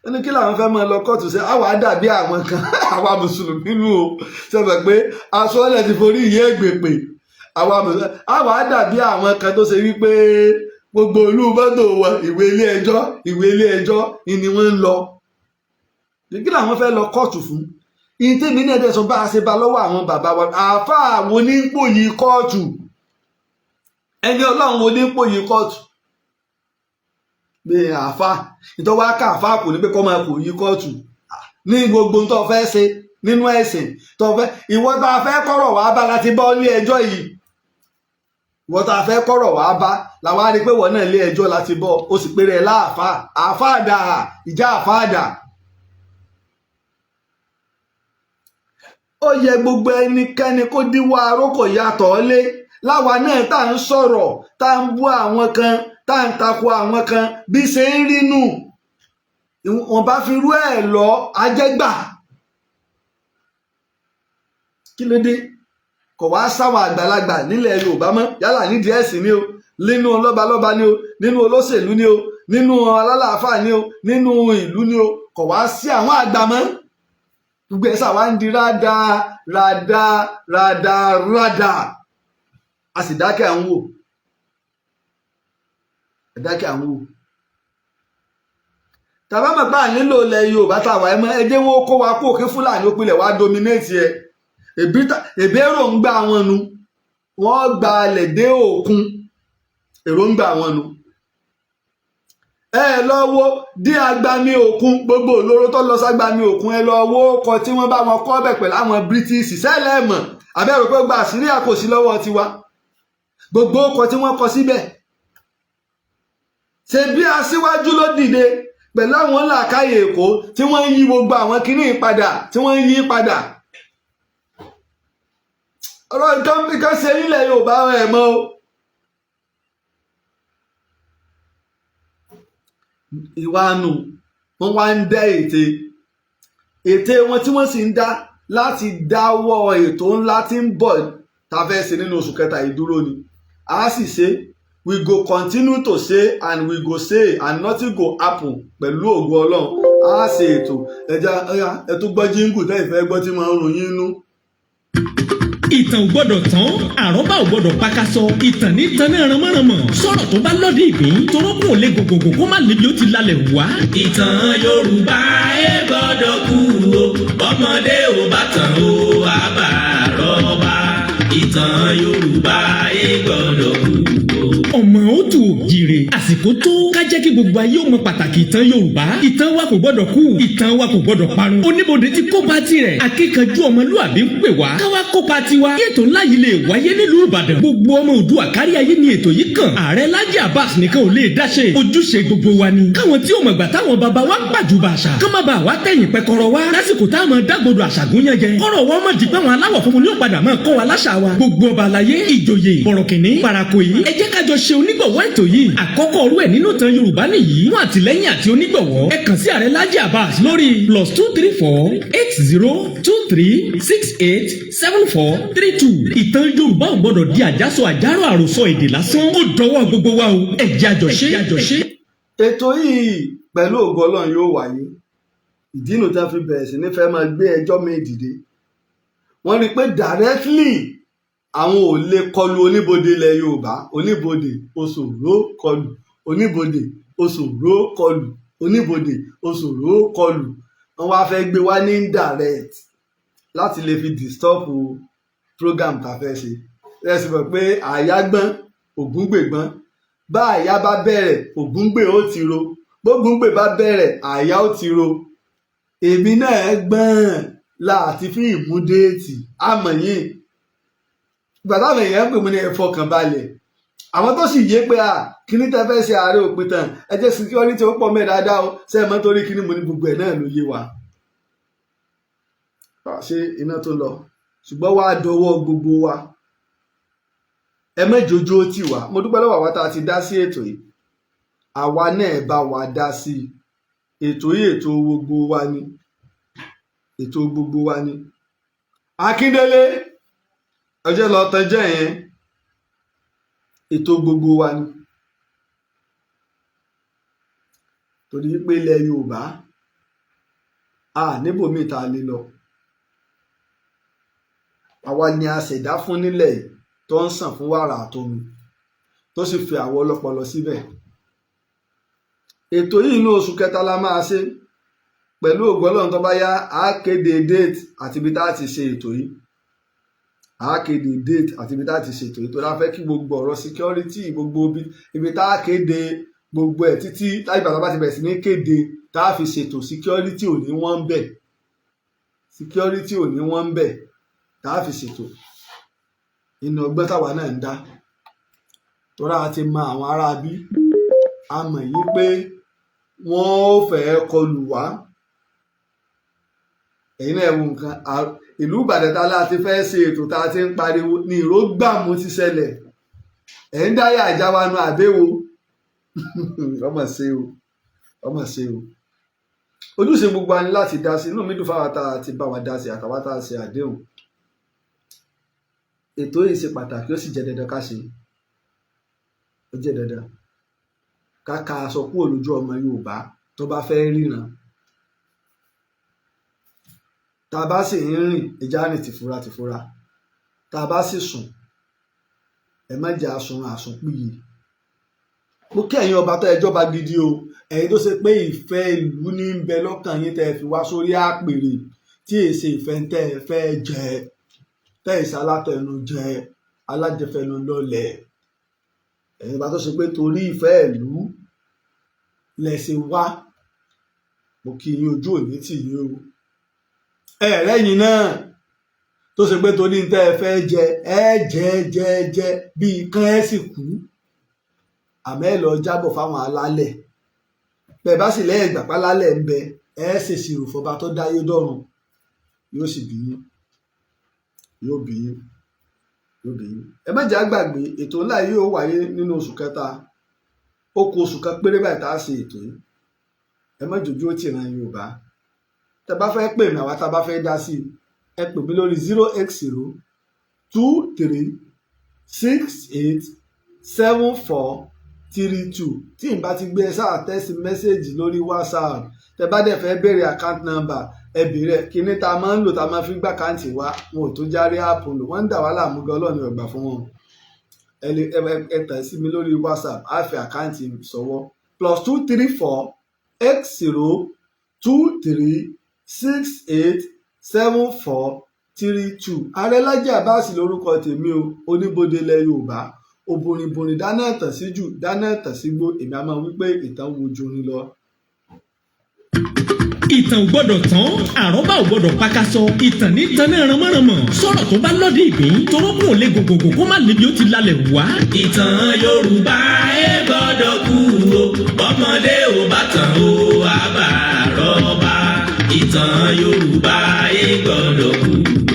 ẹni kí làwọn fẹ́ máa lọ court sí, àwa dàbí àwọn kan, àwa mùsùlùmí nù o, sẹ́fẹ̀ pé aṣọ́lẹ̀ ti forí ìyẹ́ ẹ̀gbẹ̀ pè àwa mùsùlùmí, àwa dàbí àwọn kan tó ṣe wípé gbogbo ìlú mọ́tò wọn, ìwé ilé ẹjọ́, ìwé ilé ẹjọ́ ni wọ́n ń lọ. Kí làwọn fẹ́ lọ kóòtù fún? Ìyìn tèmi náà dẹ̀ sọ, bá a ṣe bá lọ́wọ́ àwọn bàbá wa, àáfàá wo ní pòyì kóòtù? Ẹni Ọlọ́run wo ní pòyì kóòtù? Pé àáfàá ìtọ́wá ká àáfàá kò ní pé kọ́ máa pòyì kóòtù ní gbogbo tó fẹ́ ṣe nínú ẹ̀sìn tó fẹ́. Ìwọ tá a fẹ́ kọ́rọ̀ wá bá láti bọ́ ilé ẹjọ́ yìí, ìwọ tá a fẹ́ kọ́rọ̀ wá bá làwa rí i pé wọ́n náà ilé ẹjọ́ láti bọ́, ó sì péré ẹ̀ láàfáà. Àáfàá dà, ìjà àáfàá dà. Ó yẹ gbogbo ẹnikẹ́ni kó díwọ́ arókò yàtọ̀ lé láwa náà tá à ń sọ̀rọ̀, tá à ń bú àwọn kan, tá à ń takò àwọn kan, bí ṣe ń rí nù. Wọ́n bá fi rú ẹ̀ lọ ajẹ́gbà. Kí ló dé? Kò wá sáwọn àgbàlagbà nílẹ̀ Yorùbá mọ́, yálà nídìí ẹ̀sìn ni o, nínú lọ́balọ́ba ni o, nínú olóṣèlú ni o, nínú alálàáfáà ni o, nínú ìlú ni o, kò wá sí àwọn àgbà mọ́. Gbogbo ẹ̀ sà wá ń di ráda ráda ráda ráda, a sì dákẹ́, à ń wò, dákẹ́, à ń wò. Tàbá mọ̀ pé à nílò ilẹ̀ Yorùbá táwa ẹ mọ́, ẹ jẹ́ wọ́n kó wa kó òkè Fúlàní ó pilẹ̀ wá dominate ẹ. Èbí èròǹgbà wọn nu, wọ́n gba alẹ̀ dé òkun, èròǹgbà wọn nu. Ẹ lọ wo dé agbami òkun, gbogbo olóró tó lọ ságbami òkun, ẹ lọ wo ọkọ tí wọ́n bá wọn kọ́ bẹ̀ pẹ̀lú àwọn British sẹ́lẹ̀ mọ̀ àbẹ̀rù pé gba àṣírí àkòsí lọ́wọ́ tiwa, gbogbo ọkọ̀ tí wọ́n kọ síbẹ̀. Ṣe bí aṣíwájú ló dìde pẹ̀lú àwọn làákàyè Èkó tí wọ́n ń yí gbogbo àwọn kinní padà, tí wọ́n ń yí padà. Ọ̀rọ̀ nǹkan nǹkan ṣe nílẹ̀ Yorùbá ẹ̀ mọ́ o. Ìwánu wọ́n wá ń dá ète, ète wọn tí wọ́n sì ń dá láti dáwọ́ ètò ńlá tí ń bọ̀ tá a fẹ́ ṣe nínú oṣù kẹta ìdúró ni. A sì ṣe, we go continue to say and we go say and nothing go happen pẹ̀lú ògo Ọlọ́run. A ṣe ètò ẹja ẹ tó gbọ́ jingle tẹ́ ìfẹ́ gbọ́ tí máa ń rùn yín nú. Ìtàn ò gbọ́dọ̀ tán, àrọ́bá ò gbọ́dọ̀ pakasọ, ìtàn ní tan náà ránmọ́ránmọ́ sọ̀rọ̀ tó bá lọ́dí ìgbín torókùn ò lè gògògò kó má lébi ó ti lálẹ́ wá. Ìtàn Yorùbá ẹ gbọ́dọ̀ kú o, bọ́mọdé ò bá tàn ó àbá àrọ́bá. Ìtàn Yorùbá ẹ gbọ́dọ̀ kú o. Ọmọ ó tù òjìrè. Àsìkò tó ká jẹ́ kí gbogbo ayé ó mọ pàtàkì ìtàn Yorùbá. Ìtàn wa kò gbọ́dọ̀ kú, ìtàn wa kò gbọ́dọ̀ parun. Oníbodè ti kópa tirẹ̀. Akíkanjú ọmọlúàbí ń pè wá káwá kópa tiwa kí ètò ńlá yìí lè wáyé nílùú Ìbàdàn. Gbogbo ọmọ Oòduà kárí ayé ni ètò yìí kàn. Ààrẹ Lájí Abbas nìkan ò lè dáṣe, ojúṣe gbogbo wa ni. Káwọn tí ó mọ̀gbà táwọn baba wa ń pàjùbà àṣà kán má bàa wá tẹ̀yìn pẹkọrọ wá lásìkò táwọn dágbodò àṣàgún yẹn jẹ, kọ́rọ̀ wọn mọ̀ di pé àwọn aláwọ̀ funfun ní ó padà máa kọ́ wa láṣà wa. Gbogbo ọba àlàyé, ìjòyè, bọ̀rọ̀kìnní, parakoyi, ẹ jẹ́ ká jọ ṣe onígbọ̀wọ́ ètò yìí. Àkọ́kọ́ orú ẹ̀ nínú ìtàn Yorùbá nìyí. Fún àtìlẹ́yìn àti onígbọ̀wọ́, ẹ kàn sí Ààrẹ Lájí Abbas lórí +234 80 23 68 74 32. Ìtàn Yorùbá ò gbọ́dọ̀ di àjásọ, àjárò, àròsọ èdè lásán. Ó dọwọ́ gbogbo wa o, ẹ jẹ́ àjọṣe. Ètò yìí, pẹ̀lú ògo Ọlọ́run, yóò wáyé. Ìdí nu tá fi bẹ̀rẹ̀ sí ní fẹ́ máa gbé ẹjọ́ mi dìde. Wọ́n rí i pé directly àwọn ò lè kọlu oníbodè ilẹ̀ Yorùbá. Oníbodè oṣòro kọlù, oníbodè oṣòro kọlù, oníbodè oṣòro kọlù. Wọ́n wá fẹ́ gbé wá ní indirect láti lè fi disturb program tá a fẹ́ ṣe. Ẹ sì mọ̀ pé àyà gbọ́n, ògúngbè gbọ́n. Bá àyà bá bẹ̀rẹ̀, ògúngbè ó ti ro. Bógúngbè bá bẹ̀rẹ̀, àyà ó ti ro. Èmi náà gbọ́n láti fi ìmú date àmọ̀ yìí. Ìgbà táwọn èèyàn pè mí ní ẹ fọkàn balẹ̀, àwọn tó sì yé pé à kíní tẹ́ fẹ́ ṣe, ààrẹ òpin tán, ẹ jẹ́ security ó pọ̀ mẹ́ dáadáa o. Ṣe é mọ́ torí kíní mo ní gbogbo ẹ̀ náà ló yé wa. Ṣé iná tó lọ? Ṣùgbọ́n wàá dọwọ́ gbogbo wa, ẹ mẹ́jọjọ́ ó tì wá. Mo dúpẹ́ lọ́wọ́ àwa tá a ti dá sí ètò yìí. Àwa náà bá wa dá sí ètò yìí. Ètò gbogbo wa ni, ètò gbogbo wa ni. Akíndélé, ọjọ́ lọ tán jẹ́ yẹn. Ètò gbogbo wa ni, torí pé ilẹ̀ Yorùbá a níbòmíì tá a lè lọ. Àwa ni a ṣẹ̀dá fún nílẹ̀ yìí tó ń sàn fún wàrà àtomi, tó sì fi àwọn ọlọ́pọlọ síbẹ̀. Ètò yìí, inú oṣù kẹta la máa ṣe pẹ̀lú ògo Ọlọ́run. Tó bá yá, á kéde date àti ibi tá a ti ṣe ètò yìí. Á kéde date àti ibi tá a ti ṣe ètò yìí, tó dá fẹ́ kí gbogbo ọ̀rọ̀ security, gbogbo ibi tá a kéde gbogbo ẹ̀ títí láì bàtà bá ti bẹ̀rẹ̀ sí ní kéde tá a fi ṣètò, security ò ní wọ́n ń bẹ̀, security ò ní wọ́n ń bẹ̀ tá a fi ṣètò. Inú ọgbọ́n táwa náà ń dá, tọ́ra a ti mọ àwọn ará bí, a mọ̀ yí pé wọ́n ó fẹ́ kọlù wá. Ẹ̀yin náà wo nǹkan, ìlú Ìbàdàn tá a láti fẹ́ ṣe ètò tá a ti ń pariwo ní ìrógbàmù ti ṣẹlẹ̀. Ẹ̀ ń dáyà àjà wa nu àbẹ́wò. Ọmọ ṣe o, ọmọ ṣe o. Ojúṣe gbogbo wa ni láti dá sí. Inú mi dùn fáwọn tá a ti bá wa dá sí àtàwọn tá a ṣe àdéhùn. Ètò yìí ṣe pàtàkì, ó sì jẹ́ dandan ká ṣe. Ó jẹ́ dandan ká ka aṣọ kúrò lójú ọmọ Yorùbá tó bá fẹ́ ríran. Tá a bá sì ń rìn, ẹja rìn tìfura tìfura. Tá a bá sì sùn, ẹ má jẹ́ àsùn àsùnpìyè. Mo kí ẹ̀yin ọba tó ẹjọ́ bá gidi o, ẹ̀yin tó ṣe pé ìfẹ́ ìlú ní ń bẹ lọ́kàn yín tẹ́ ẹ fi wá sórí àpèrè, tí èsè ìfẹ́ tẹ́ ẹ fẹ́ jẹ, tẹ́ ẹ ṣalátẹnu jẹ, alájẹfẹnu lọlẹ̀. Ẹ̀yin ọba tó ṣe pé torí ìfẹ́ ìlú lẹ ṣe wá, mo kí yín, ojú òní tì yín o. Ẹ̀rẹ́yìn náà tó ṣe pé torí tẹ́ ẹ fẹ́ jẹ, ẹ jẹ jẹ jẹ bíi kán ẹ sì kú, àmọ́ ẹ lọ jábọ̀ fáwọn alálẹ̀. Bẹ́ẹ̀ bá sì lẹ́yìn ìgbàpá lálẹ̀ ń bẹ, ẹ ṣèṣirò fọba tó dáyé dọ́run, yóò sì bí yín, yóò bí yín, yóò bí yín. Ẹ má jẹ́ á gbàgbé, ètò ńlá yìí yóò wáyé nínú oṣù kẹta. Ó kù oṣù kan péré báyìí tá a ṣe ètò yìí. Ẹ má jòjú ó tìran Yorùbá. Tẹ bá fẹ́ pè mí, àwa tá a bá fẹ́ dá sí i, ẹ pè mí lórí 080 23 68 74 32. Tí n bá ti gbé, ẹ sáà text message lórí WhatsApp. Tẹ bá dẹ̀ fẹ́ béèrè account number, ẹ béèrè. Kíní tá a máa ń lò tá a máa fi gbà account wa, wọn ò tó járe app lò, wọ́n ń dà wá láàmú gan. Ọlọ́run ọgbà fún wọn. Ẹ lè ẹ tẹ̀ sí mi lórí WhatsApp, á fi account sọwọ́: +234 80 23 68 74 32. Ààrẹ Lájí Abbas lórúkọ tèmi o, oníbodè ilẹ̀ Yorùbá. Òbòrìnbòrìn dáná ẹ̀tàn síjù, dáná ẹ̀tàn sígbó. Èmi a máa wí pé ìtàn wo jorin lọ. Ìtàn ò gbọ́dọ̀ tán, àrọ́bá ò gbọ́dọ̀ pakasọ. Ìtàn ní tan náà ránmọ́ránmọ́ sọ̀rọ̀ tó bá lọ́dí ìgbín torókùn ò lè gògògò kó má lébi ó ti lálẹ́ wá. Ìtàn Yorùbá ẹ gbọ́dọ̀ kú o. Bọ́mọdé ò bá tàn o, àbá àrọ́bá. Ìtàn Yorùbá ẹ gbọ́dọ̀ kú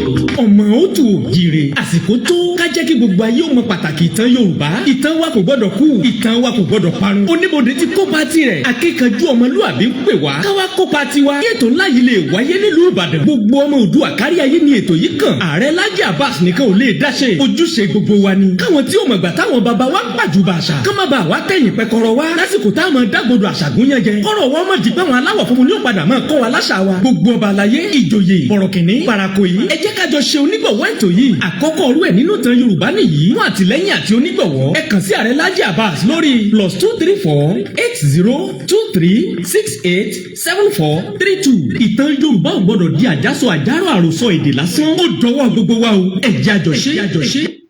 o. Ọmọ ó tù òjìrè, àsìkò tó ká jẹ́ kí gbogbo ayé ó mọ pàtàkì ìtàn Yorùbá. Ìtàn wa kò gbọ́dọ̀ kú, ìtàn wa kò gbọ́dọ̀ parun. Oníbodè ti kópa tirẹ̀. Akíkanjú ọmọlúàbí ń pè wá káwá kópa tiwa kí ètò ńlá yìí lè wáyé nílùú Ìbàdàn. Gbogbo ọmọ Oòduà kárí ayé ni ètò yìí kàn. Ààrẹ Lájí Abbas nìkan ò lè dáṣe, ojúṣe gbogbo wa ni. Káwọn tí ó mọ̀gbà táwọn baba wa ń pàjùbà àṣà kán má bàa wá tẹ̀yìn pẹkọrọ wa lásìkò táwọn dágbodò àṣàgún yẹn jẹ kọ́rọ̀ wọn mọ̀ di pé àwọn aláwọ̀ funfun ní ó padà máa kọ́ wa láṣà wa. Gbogbo ọba àlàyé, ìjòyè, bọ̀rọ̀kìnní, parako yìí, ẹ jẹ́ ká jọ ṣe onígbọ̀wọ́ ètò yìí. Àkọ́kọ́ orú ẹ̀ nínú ìtàn Yorùbá nìyí. Fún àtìlẹ́yìn àti onígbọ̀wọ́, ẹ kàn sí ààrẹ Lájí Abbas lórí +234 80 23 68 74 32. Ìtàn Yorùbá ò gbọ́dọ̀ di àjàsọ, àjàrò, àròsọ èdè lásán. Ó dọwọ́ gbogbo wa o. Ẹ jẹ́ àjọṣe.